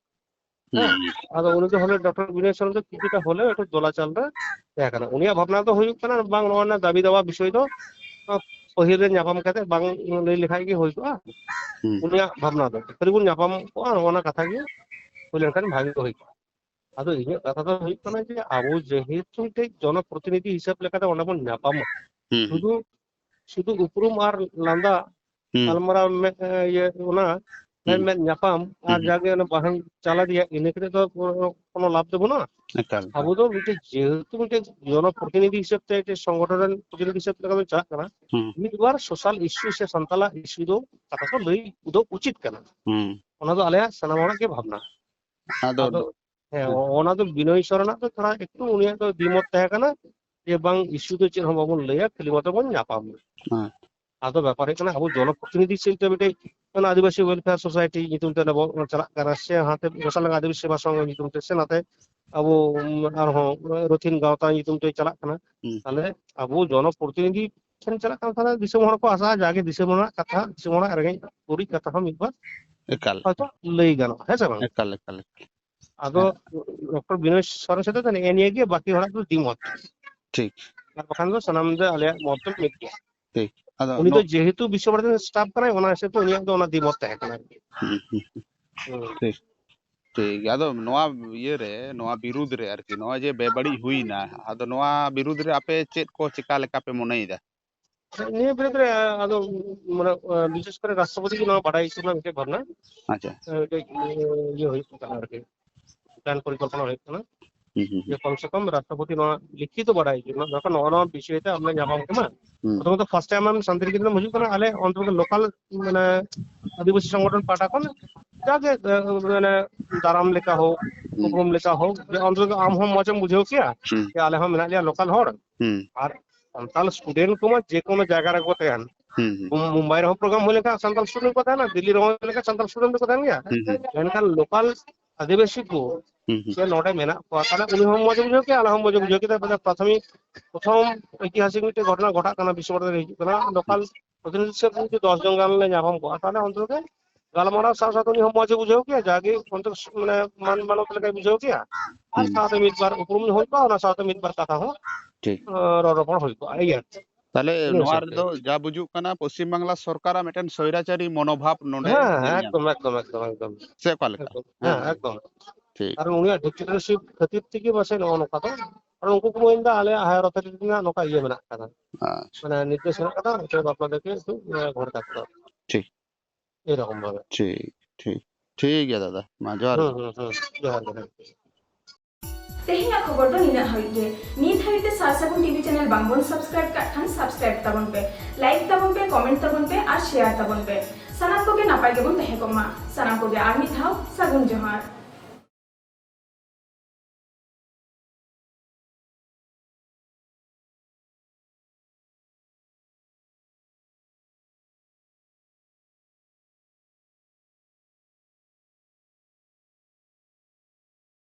ᱦᱩᱸ, ᱦᱮᱸ, ᱦᱩᱸ᱾ ᱟᱫᱚ ᱩᱱᱤ ᱫᱚ ᱦᱚᱞᱮ ᱰᱚᱠᱴᱚᱨ ᱵᱤᱱᱚᱭ ᱥᱚᱨᱮᱱ ᱫᱚ ᱠᱤᱪᱷᱩᱴᱟ ᱦᱚᱞᱮ ᱮᱠᱴᱩ ᱫᱚᱞᱟᱪᱟᱞ ᱨᱮ ᱛᱟᱦᱮᱸ ᱠᱟᱱᱟ᱾ ᱩᱱᱤᱭᱟᱜ ᱵᱷᱟᱵᱽᱱᱟ ᱫᱚ ᱦᱩᱭᱩᱜ ᱠᱟᱱᱟ, ᱵᱟᱝ, ᱱᱚᱣᱟ ᱨᱮᱱᱟᱜ ᱫᱟᱹᱵᱤ ᱫᱟᱣᱟ ᱵᱤᱥᱚᱭ ᱫᱚ, ᱟᱸ, ᱯᱟᱹᱦᱤᱞ ᱨᱮ ᱧᱟᱯᱟᱢ ᱠᱟᱛᱮ ᱵᱟᱝ ᱞᱟᱹᱭ ᱞᱮᱠᱷᱟᱡ ᱜᱮ ᱦᱩᱭ ᱠᱚᱜᱼᱟ᱾ ᱦᱩᱸ᱾ ᱩᱱᱤᱭᱟᱜ ᱵᱷᱟᱵᱽᱱᱟ ᱫᱚ ᱠᱷᱟᱹᱞᱤ ᱵᱚᱱ ᱧᱟᱯᱟᱢ ᱠᱚᱜᱼᱟ, ᱱᱚᱜᱼᱚ ᱱᱟ ᱠᱟᱛᱷᱟ ᱜᱮ ᱦᱩᱭ ᱞᱮᱱᱠᱷᱟᱱ ᱵᱷᱟᱜᱤ ᱠᱚ ᱦᱩᱭ ᱠᱚᱜᱼᱟ᱾ ᱟᱫᱚ ᱤᱧᱟᱹᱜ ᱠᱟᱛᱷᱟ ᱫᱚ ᱦᱩᱭᱩᱜ ᱠᱟᱱᱟ ᱡᱮ ᱟᱵᱚ ᱡᱮᱦᱮᱛᱩ ᱢᱤᱫᱴᱮᱡ ᱡᱚᱱᱚᱯᱨᱚᱛᱤᱱᱤᱫᱷᱤ ᱦᱤᱥᱟᱹᱵ ᱞᱮᱠᱟᱛᱮ ᱚᱸᱰᱮ ᱵᱚᱱ ᱧᱟᱯᱟᱢᱟ, ᱦᱩᱸ, ᱦᱩᱸ᱾ ᱥᱩᱫᱷᱩ, ᱥᱩᱫᱷᱩ ᱩᱯᱨᱩᱢ ᱟᱨ ᱞᱟᱸᱫᱟ ᱦᱩᱸ᱾ ᱜᱟᱞᱢᱟᱨᱟᱣ ᱢᱮ-, ᱤᱭᱟᱹ, ᱚᱱᱟ ᱦᱩᱸ᱾ ᱢᱮᱫ ᱢᱮᱫ ᱧᱟᱯᱟᱢ ᱟᱨ ᱦᱩᱸ᱾ ᱡᱟᱜᱮ ᱚᱱᱟ ᱵᱟᱦᱟᱧ ᱪᱟᱞᱟᱣ ᱤᱫᱤᱭᱟ, ᱤᱱᱟᱹ ᱠᱟᱛᱮ ᱫᱚ ᱠᱳᱱᱳ, ᱠᱳᱱᱳ ᱞᱟᱵᱷ ᱫᱚ ᱵᱟᱹᱱᱩᱜᱼᱟ᱾ ᱮᱠᱟᱞ, ᱮᱠᱟᱞ᱾ ᱟᱵᱚ ᱫᱚ ᱢᱤᱫᱴᱮᱡ ᱡᱮᱦᱮᱛᱩ ᱢᱤᱫᱴᱮᱡ ᱡᱚᱱᱚᱯᱨᱚᱛᱤᱱᱤᱫᱷᱤ ᱦᱤᱥᱟᱹᱵ ᱛᱮ, ᱢᱤᱫᱴᱮᱡ ᱥᱚᱝᱜᱚᱴᱷᱚᱱ ᱨᱮᱱ ᱯᱨᱚᱛᱤᱱᱤᱫᱷᱤ ᱦᱤᱥᱟᱹᱵ ᱛᱮ ᱵᱚᱱ ᱪᱟᱞᱟᱜ ᱠᱟᱱᱟ, ᱦᱩᱸ᱾ ᱢᱤᱫ ᱵᱟᱨ ᱥᱳᱥᱟᱞ ᱤᱥᱩ ᱥᱮ ᱥᱟᱱᱛᱟᱞᱟᱜ ᱤᱥᱩ ᱫᱚ ᱠᱟᱛᱷᱟ ᱠᱚ ᱞᱟᱹᱭ ᱩᱫᱩᱜ ᱩᱪᱤᱛ ᱠᱟᱱᱟ᱾ ᱦᱩᱸ᱾ ᱚᱱᱟ ᱫᱚ ᱟᱞᱮᱭᱟᱜ ᱥᱟᱱᱟᱢ ᱦᱚᱲᱟᱜ ᱜᱮ ᱵᱷᱟᱵᱽᱱᱟ᱾ ᱟᱫᱚ ᱟᱫᱚ ᱦᱮᱸ, ᱦᱮᱸ᱾ ᱚ-, ᱚᱱᱟ ᱫᱚ ᱵᱤᱱᱚᱭ ᱥᱚᱨᱮᱱᱟᱜ ᱫᱚ ᱛᱷᱚᱲᱟ ᱮᱠᱴᱩ ᱩᱱᱤᱭᱟᱜ ᱫᱚ ᱫᱤᱢᱚᱛ ᱛᱟᱦᱮᱸ ᱠᱟᱱᱟ ᱡᱮ ᱵᱟᱝ, ᱤᱥᱩ ᱫᱚ ᱪᱮᱫ ᱦᱚᱸ ᱵᱟᱵᱚᱱ ᱞᱟᱹᱭᱟ, ᱠᱷᱟᱹᱞᱤ ᱢᱟᱛᱨᱚ ᱵᱚᱱ ᱧᱟᱯᱟᱢ᱾ ᱦᱮᱸ᱾ ᱟᱫᱚ ᱵᱮᱯᱟᱨ ᱦᱩᱭᱩᱜ ᱠᱟᱱᱟ, ᱟᱵᱚ ᱡᱚᱱᱚᱯᱨᱚᱛᱤᱱᱤᱫᱷᱤ ᱥᱤᱥᱴᱮᱢ ᱢᱤᱫᱴᱮᱡ ᱚᱱᱟ ᱟᱹᱫᱤᱵᱟᱹᱥᱤ ᱣᱮᱞᱯᱷᱮᱭᱟᱨ ᱥᱳᱥᱟᱭᱴᱤ ᱧᱩᱛᱩᱢ ᱛᱮ ᱚᱸᱰᱮ ᱵᱚᱱ ᱪᱟᱞᱟᱜ ᱠᱟᱱᱟ, ᱥᱮ ᱦᱟᱱᱛᱮ ᱜᱳᱥᱟᱞᱰᱟᱸᱜᱟ ᱟᱹᱫᱤᱵᱟᱹᱥᱤ ᱥᱮᱵᱟ ᱥᱚᱝᱜᱷᱚ ᱧᱩᱛᱩᱢ ᱛᱮ, ᱥᱮ ᱱᱟᱛᱮ ᱟᱵᱚ, ᱩᱢ, ᱟᱨᱦᱚᱸ ᱨᱚᱛᱷᱤᱱ ᱜᱟᱶᱛᱟ ᱧᱩᱛᱩᱢ ᱛᱮ ᱪᱟᱞᱟᱜ ᱠᱟᱱᱟ᱾ ᱦᱩᱸ᱾ ᱛᱟᱦᱞᱮ ᱟᱵᱚ ᱡᱚᱱᱚᱯᱨᱚᱛᱤᱱᱤᱫᱷᱤ ᱴᱷᱮᱱ ᱪᱟᱞᱟᱜ ᱠᱟᱱᱟ, ᱛᱟᱦᱞᱮ ᱫᱤᱥᱚᱢ ᱦᱚᱲ ᱠᱚ ᱟᱥᱟ ᱡᱟᱜᱮ ᱫᱤᱥᱚᱢ ᱨᱮᱱᱟᱜ ᱠᱟᱛᱷᱟ, ᱫᱤᱥᱚᱢ ᱦᱚᱲᱟᱜ ᱨᱮᱸᱜᱮᱡ ᱜᱩᱨᱤᱡ ᱠᱟᱛᱷᱟ ᱦᱚᱸ ᱢᱤᱫ ᱵᱟᱨ ᱮᱠᱟᱞ᱾ ᱦᱚᱭᱛᱚ ᱞᱟᱹᱭ ᱜᱟᱱᱚᱜᱼᱟ, ᱦᱮᱸ ᱥᱮ ᱵᱟᱝ? ᱮᱠᱟᱞ, ᱮᱠᱟᱞ, ᱮᱠᱟᱞ᱾ ᱟᱫᱚ ᱦᱮᱸ᱾ ᱰᱚᱠᱴᱚᱨ ᱵᱤᱱᱚᱭ ᱥᱚᱨᱮᱱ ᱥᱟᱛᱮ ᱫᱚ ᱱᱮᱜᱼᱮ ᱱᱤᱭᱟᱹ ᱜᱮ, ᱵᱟᱹᱠᱤ ᱦᱚᱲᱟᱜ ᱫᱚ ᱫᱤᱢᱚᱛ᱾ ᱴᱷᱤᱠ᱾ ᱟᱨ ᱵᱟᱠᱷᱟᱱ ᱫᱚ ᱥᱟᱱᱟᱢ ᱫᱚ ᱟᱞᱮᱭᱟᱜ ᱢᱚᱛ ᱫᱚ ᱢᱤᱫ ᱜᱮᱭᱟ᱾ ᱴᱷᱤᱠ᱾ ᱟᱫᱚ ᱩᱱᱤ ᱫᱚ ᱱᱚ- ᱡᱮᱦᱮᱛᱩ ᱵᱤᱥᱥᱚ ᱵᱷᱟᱨᱚᱛᱤ ᱨᱮᱱ ᱥᱴᱟᱯ ᱠᱟᱱᱟᱭ, ᱚᱱᱟ ᱦᱤᱥᱟᱹᱵ ᱛᱮ ᱩᱱᱤᱭᱟᱜ ᱫᱚ ᱚᱱᱟ ᱫᱤᱢᱚᱛ ᱛᱟᱦᱮᱸ ᱠᱟᱱᱟ ᱟᱨᱠᱤ᱾ ᱦᱩᱸ, ᱦᱩᱸ, ᱦᱩᱸ᱾ ᱦᱩᱸ᱾ ᱴᱷᱤᱠ᱾ ᱴᱷᱤᱠ ᱜᱮᱭᱟ᱾ ᱟᱫᱚ ᱱᱚᱣᱟ ᱤᱭᱟᱹ ᱨᱮ, ᱱᱚᱣᱟ ᱵᱤᱨᱩᱫᱽ ᱨᱮ ᱟᱨᱠᱤ, ᱱᱚᱜᱼᱚᱭ ᱡᱮ ᱵᱮᱵᱟᱹᱲᱤᱡ ᱦᱩᱭᱱᱟ, ᱟᱫᱚ ᱱᱚᱣᱟ ᱵᱤᱨᱩᱫᱽ ᱨᱮ ᱟᱯᱮ ᱪᱮᱫ ᱠᱚ ᱪᱮᱠᱟ ᱞᱮᱠᱟ ᱯᱮ ᱢᱚᱱᱮᱭᱮᱫᱟ? ᱱᱤᱭᱟᱹ ᱵᱤᱨᱩᱫᱽ ᱨᱮ ᱟᱫᱚ ᱢᱟᱱᱮ ᱵᱤᱥᱮᱥ ᱠᱚᱨᱮ ᱨᱟᱥᱴᱨᱚᱯᱚᱛᱤ ᱜᱮ ᱱᱚᱣᱟ ᱵᱟᱰᱟᱭ ᱦᱚᱪᱚ ᱨᱮᱱᱟᱜ ᱢᱤᱫᱴᱮᱱ ᱵᱷᱟᱵᱽᱱᱟ, ᱟᱪᱪᱷᱟ᱾ ᱢᱤᱫᱴᱮᱡ ᱤᱭᱟᱹ ᱦᱩᱭᱩᱜ ᱠᱟᱱᱟ ᱟᱨᱠᱤ, ᱯᱞᱟᱱ ᱯᱚᱨᱤᱠᱚᱞᱯᱚᱱᱟ ᱦᱩᱭᱩᱜ ᱠᱟᱱᱟ᱾ ᱦᱩᱸ, ᱦᱩᱸ, ᱡᱮ ᱦᱩᱸ᱾ ᱠᱚᱢ ᱥᱮ ᱠᱚᱢ ᱨᱟᱥᱴᱨᱚᱯᱚᱛᱤ ᱱᱚᱣᱟ ᱞᱤᱠᱷᱤᱛᱚ ᱵᱟᱰᱟᱭ ᱦᱚᱪᱚ ᱨᱮᱱᱟᱜ ᱫᱚᱨᱠᱟᱨ, ᱱᱚᱜᱼᱚ ᱱᱚᱣᱟ ᱵᱤᱥᱚᱭ ᱛᱮ ᱟᱢ ᱞᱮ ᱧᱟᱯᱟᱢ ᱠᱟᱱᱟ᱾ ᱦᱩᱸ᱾ ᱯᱨᱚᱛᱷᱚᱢᱚᱛᱚ ᱯᱷᱟᱨᱥᱴ ᱴᱟᱭᱤᱢ ᱟᱢ ᱥᱟᱱᱛᱟᱲᱤ ᱜᱤᱫᱽᱨᱟᱹᱢ ᱦᱤᱡᱩᱜ ᱠᱟᱱᱟ, ᱟᱞᱮ ᱚᱱᱛᱮ ᱫᱚ ᱞᱳᱠᱟᱞ ᱢᱟᱱᱮ ᱟᱹᱫᱤᱵᱟᱹᱥᱤ ᱥᱚᱝᱜᱚᱴᱷᱚᱱ ᱯᱟᱦᱴᱟ ᱠᱷᱚᱱ ᱡᱟᱜᱮ ᱢᱟᱱᱮ ᱫᱟᱨᱟᱢ ᱞᱮᱠᱟ ᱦᱳᱠ, ᱦᱩᱸ᱾ ᱩᱯᱨᱩᱢ ᱞᱮᱠᱟ ᱦᱳᱠ, ᱡᱮ ᱚᱱᱛᱮ ᱫᱚ ᱟᱢ ᱦᱚᱸ ᱢᱚᱡᱽ ᱮᱢ ᱵᱩᱡᱷᱟᱹᱣ ᱠᱮᱭᱟ ᱦᱩᱸ᱾ ᱡᱮ ᱟᱞᱮ ᱦᱚᱸ ᱢᱮᱱᱟᱜ ᱞᱮᱭᱟ ᱞᱳᱠᱟᱞ ᱦᱚᱲ᱾ ᱦᱩᱸ᱾ ᱟᱨ ᱥᱟᱱᱛᱟᱲ ᱥᱴᱩᱰᱮᱱᱴ ᱠᱚᱢᱟ ᱡᱮᱠᱳᱱᱳ ᱡᱟᱭᱜᱟ ᱨᱮᱠᱚ ᱛᱟᱦᱮᱱ, ᱦᱩᱸ, ᱦᱩᱸ᱾ ᱢᱩᱢᱵᱟᱭ ᱨᱮᱦᱚᱸ ᱯᱨᱳᱜᱨᱟᱢ ᱦᱩᱭ ᱞᱮᱱᱠᱷᱟᱱ ᱥᱟᱱᱛᱟᱲ ᱥᱴᱩᱰᱮᱱᱴ ᱠᱚ ᱛᱟᱦᱮᱱᱟ, ᱫᱤᱞᱞᱤ ᱨᱮᱦᱚᱸ ᱦᱩᱭ ᱞᱮᱱᱠᱷᱟᱱ ᱥᱟᱱᱛᱟᱲ ᱥᱴᱩᱰᱮᱱᱴ ᱠᱚ ᱛᱟᱦᱮᱱ ᱜᱮᱭᱟ᱾ ᱦᱩᱸ, ᱦᱩᱸ᱾ ᱢᱮᱱᱠᱷᱟᱱ ᱞᱳᱠᱟᱞ ᱟᱹᱫᱤᱵᱟᱹᱥᱤ ᱠᱚ ᱦᱩᱸ, ᱦᱩᱸ᱾ ᱥᱮ ᱱᱚᱰᱮ ᱢᱮᱱᱟᱜ ᱠᱚᱣᱟ, ᱛᱟᱦᱚᱞᱮ ᱩᱱᱤ ᱦᱚᱸ ᱢᱚᱡᱽ ᱮ ᱵᱩᱡᱷᱟᱹᱣ ᱠᱮᱭᱟ, ᱟᱞᱮ ᱦᱚᱸ ᱢᱚᱡᱽ ᱮ ᱵᱩᱡᱷᱟᱹᱣ ᱠᱮᱫᱟ᱾ ᱢᱟᱱᱮ ᱯᱨᱟᱛᱷᱚᱢᱤᱠ ᱯᱨᱚᱛᱷᱚᱢ ᱳᱭᱛᱤᱦᱟᱥᱤᱠ ᱢᱤᱫᱴᱮᱱ ᱜᱷᱚᱴᱚᱱᱟ ᱜᱷᱚᱴᱟᱜ ᱠᱟᱱᱟ, ᱵᱤᱥᱥᱚ ᱵᱷᱟᱨᱚᱛᱤ ᱨᱮ ᱦᱤᱡᱩᱜ ᱠᱟᱱᱟ, ᱞᱳᱠᱟᱞ ᱯᱨᱚᱛᱤᱱᱤᱫᱷᱤ ᱥᱮ ᱡᱩᱫᱤ ᱫᱚᱥ ᱡᱚᱱ ᱜᱟᱱ ᱞᱮ ᱧᱟᱯᱟᱢ ᱠᱚᱜᱼᱟ, ᱛᱟᱦᱚᱞᱮ ᱚᱱᱛᱮ ᱨᱮ ᱜᱟᱞᱢᱟᱨᱟᱣ ᱥᱟᱶ ᱥᱟᱶᱛᱮ ᱩᱱᱤ ᱦᱚᱸ ᱢᱚᱡᱽ ᱮ ᱵᱩᱡᱷᱟᱹᱣ ᱠᱮᱭᱟ, ᱡᱟᱜᱮ ᱚᱱᱛᱮ ᱢᱟᱱᱮ ᱢᱟᱱ ᱢᱟᱱᱚᱛ ᱞᱮᱠᱟᱭ ᱵᱩᱡᱷᱟᱹᱣ ᱠᱮᱭᱟ, ᱟᱨ ᱦᱩᱸ᱾ ᱥᱟᱶᱛᱮ ᱢᱤᱫ ᱵᱟᱨ ᱩᱯᱨᱩᱢ ᱦᱩᱭ ᱠᱚᱜᱼᱟ, ᱚᱱᱟ ᱥᱟᱶᱛᱮ ᱢᱤᱫ ᱵᱟᱨ ᱠᱟᱛᱷᱟ ᱦᱚᱸ, ᱴᱷᱤᱠ᱾ ᱟᱸ, ᱨᱚᱲ ᱨᱚᱯᱚᱲ ᱦᱩᱭ ᱠᱚᱜᱼᱟ᱾ ᱤᱭᱟᱹ ᱟᱨᱠᱤ᱾ ᱛᱟᱦᱞᱮ ᱤᱱᱟᱹ ᱱᱚᱣᱟ ᱦᱤᱥᱟᱹᱵ ᱛᱮ᱾ ᱨᱮᱫᱚ ᱡᱟ ᱵᱩᱡᱩᱜ ᱠᱟᱱᱟ, ᱯᱚᱥᱪᱤᱢ ᱵᱟᱝᱞᱟ ᱥᱚᱨᱠᱟᱨᱟᱜ ᱢᱤᱫᱴᱮᱱ ᱥᱚᱭᱨᱟᱪᱟᱨᱤ ᱢᱚᱱᱳᱵᱷᱟᱵ ᱱᱚᱰᱮ ᱦᱮᱸ, ᱧᱮᱞ ᱦᱮᱸ, ᱧᱟᱢᱚᱜ ᱮᱠᱫᱚᱢ, ᱠᱟᱱᱟ᱾ ᱮᱠᱫᱚᱢ, ᱮᱠᱫᱚᱢ, ᱮᱠᱫᱚᱢ᱾ ᱥᱮ ᱚᱠᱟ ᱞᱮᱠᱟ? ᱮᱠᱫᱚᱢ᱾ ᱦᱮᱸ, ᱦᱮᱸ, ᱦᱮᱸ᱾ ᱮᱠᱫᱚᱢ᱾ ᱴᱷᱤᱠ᱾ ᱟᱨ ᱩᱱᱤᱭᱟᱜ ᱰᱤᱠᱴᱮᱴᱚᱨᱥᱤᱯ ᱠᱷᱟᱹᱛᱤᱨ ᱛᱮᱜᱮ ᱯᱟᱥᱮᱡ ᱱᱚᱜᱼᱚ ᱱᱚᱝᱠᱟ ᱫᱚ᱾ ᱟᱨ ᱩᱱᱠᱩ ᱠᱚ ᱢᱮᱱᱫᱟ, ᱟᱞᱮᱭᱟᱜ ᱦᱟᱭᱟᱨ ᱚᱛᱷᱚᱨᱤᱴᱤ ᱨᱮᱱᱟᱜ ᱱᱚᱝᱠᱟ ᱤᱭᱟᱹ ᱢᱮᱱᱟᱜ ᱟᱠᱟᱫᱟ᱾ ᱟᱪᱪᱷᱟ᱾ ᱢᱟᱱᱮ, ᱱᱤᱨᱫᱮᱥ ᱢᱮᱱᱟᱜ ᱟᱠᱟᱫᱟ, ᱚᱪᱚᱭᱮᱵ ᱟᱯᱱᱟᱨ ᱫᱚ ᱠᱤᱱᱛᱩ, ᱮ, ᱜᱷᱚᱨ ᱛᱟᱠᱚ᱾ ᱴᱷᱤᱠ᱾ ᱮᱭᱨᱚᱠᱚᱢ ᱵᱷᱟᱵᱮ᱾ ᱴᱷᱤᱠ, ᱴᱷᱤᱠ᱾ ᱴᱷᱤᱠ ᱜᱮᱭᱟ ᱫᱟᱫᱟ, ᱢᱟ ᱡᱚᱦᱟᱨ ᱜᱮ᱾ ᱦᱩᱸ, ᱦᱩᱸ, ᱦᱩᱸ᱾ ᱡᱚᱦᱟᱨ ᱜᱮ, ᱦᱮᱸ᱾ ᱛᱮᱦᱮᱧᱟᱜ ᱠᱷᱚᱵᱚᱨ ᱫᱚ ᱱᱤᱱᱟᱹᱜ ᱦᱟᱹᱵᱤᱡ ᱜᱮ᱾ ᱱᱤᱛ ᱦᱟᱹᱵᱤᱡ ᱛᱮ ᱥᱟᱨ ᱥᱟᱹᱜᱩᱱ ᱴᱤᱵᱷᱤ ᱪᱮᱱᱮᱞ ᱵᱟᱝᱵᱚᱱ ᱥᱟᱵᱥᱠᱨᱟᱭᱤᱵ ᱠᱟᱜ ᱠᱷᱟᱱ ᱥᱟᱵᱥᱠᱨᱟᱭᱤᱵ ᱛᱟᱵᱚᱱ ᱯᱮ, ᱞᱟᱭᱤᱠ ᱛᱟᱵᱚᱱ ᱯᱮ, ᱠᱚᱢᱮᱱᱴ ᱛᱟᱵᱚᱱ ᱯᱮ ᱟᱨ ᱥᱮᱭᱟᱨ ᱛᱟᱵᱚᱱ ᱯᱮ᱾ ᱥᱟᱱᱟᱢ ᱠᱚᱜᱮ ᱱᱟᱯᱟᱭ ᱜᱮᱵᱚᱱ ᱛᱟᱦᱮᱸ ᱠᱚᱜ ᱢᱟ᱾ ᱥᱟᱱᱟᱢ ᱠᱚᱜᱮ ᱟᱨ ᱢᱤᱫ ᱫᱷᱟᱣ ᱥᱟᱹᱜᱩᱱ ᱡᱚᱦᱟᱨ᱾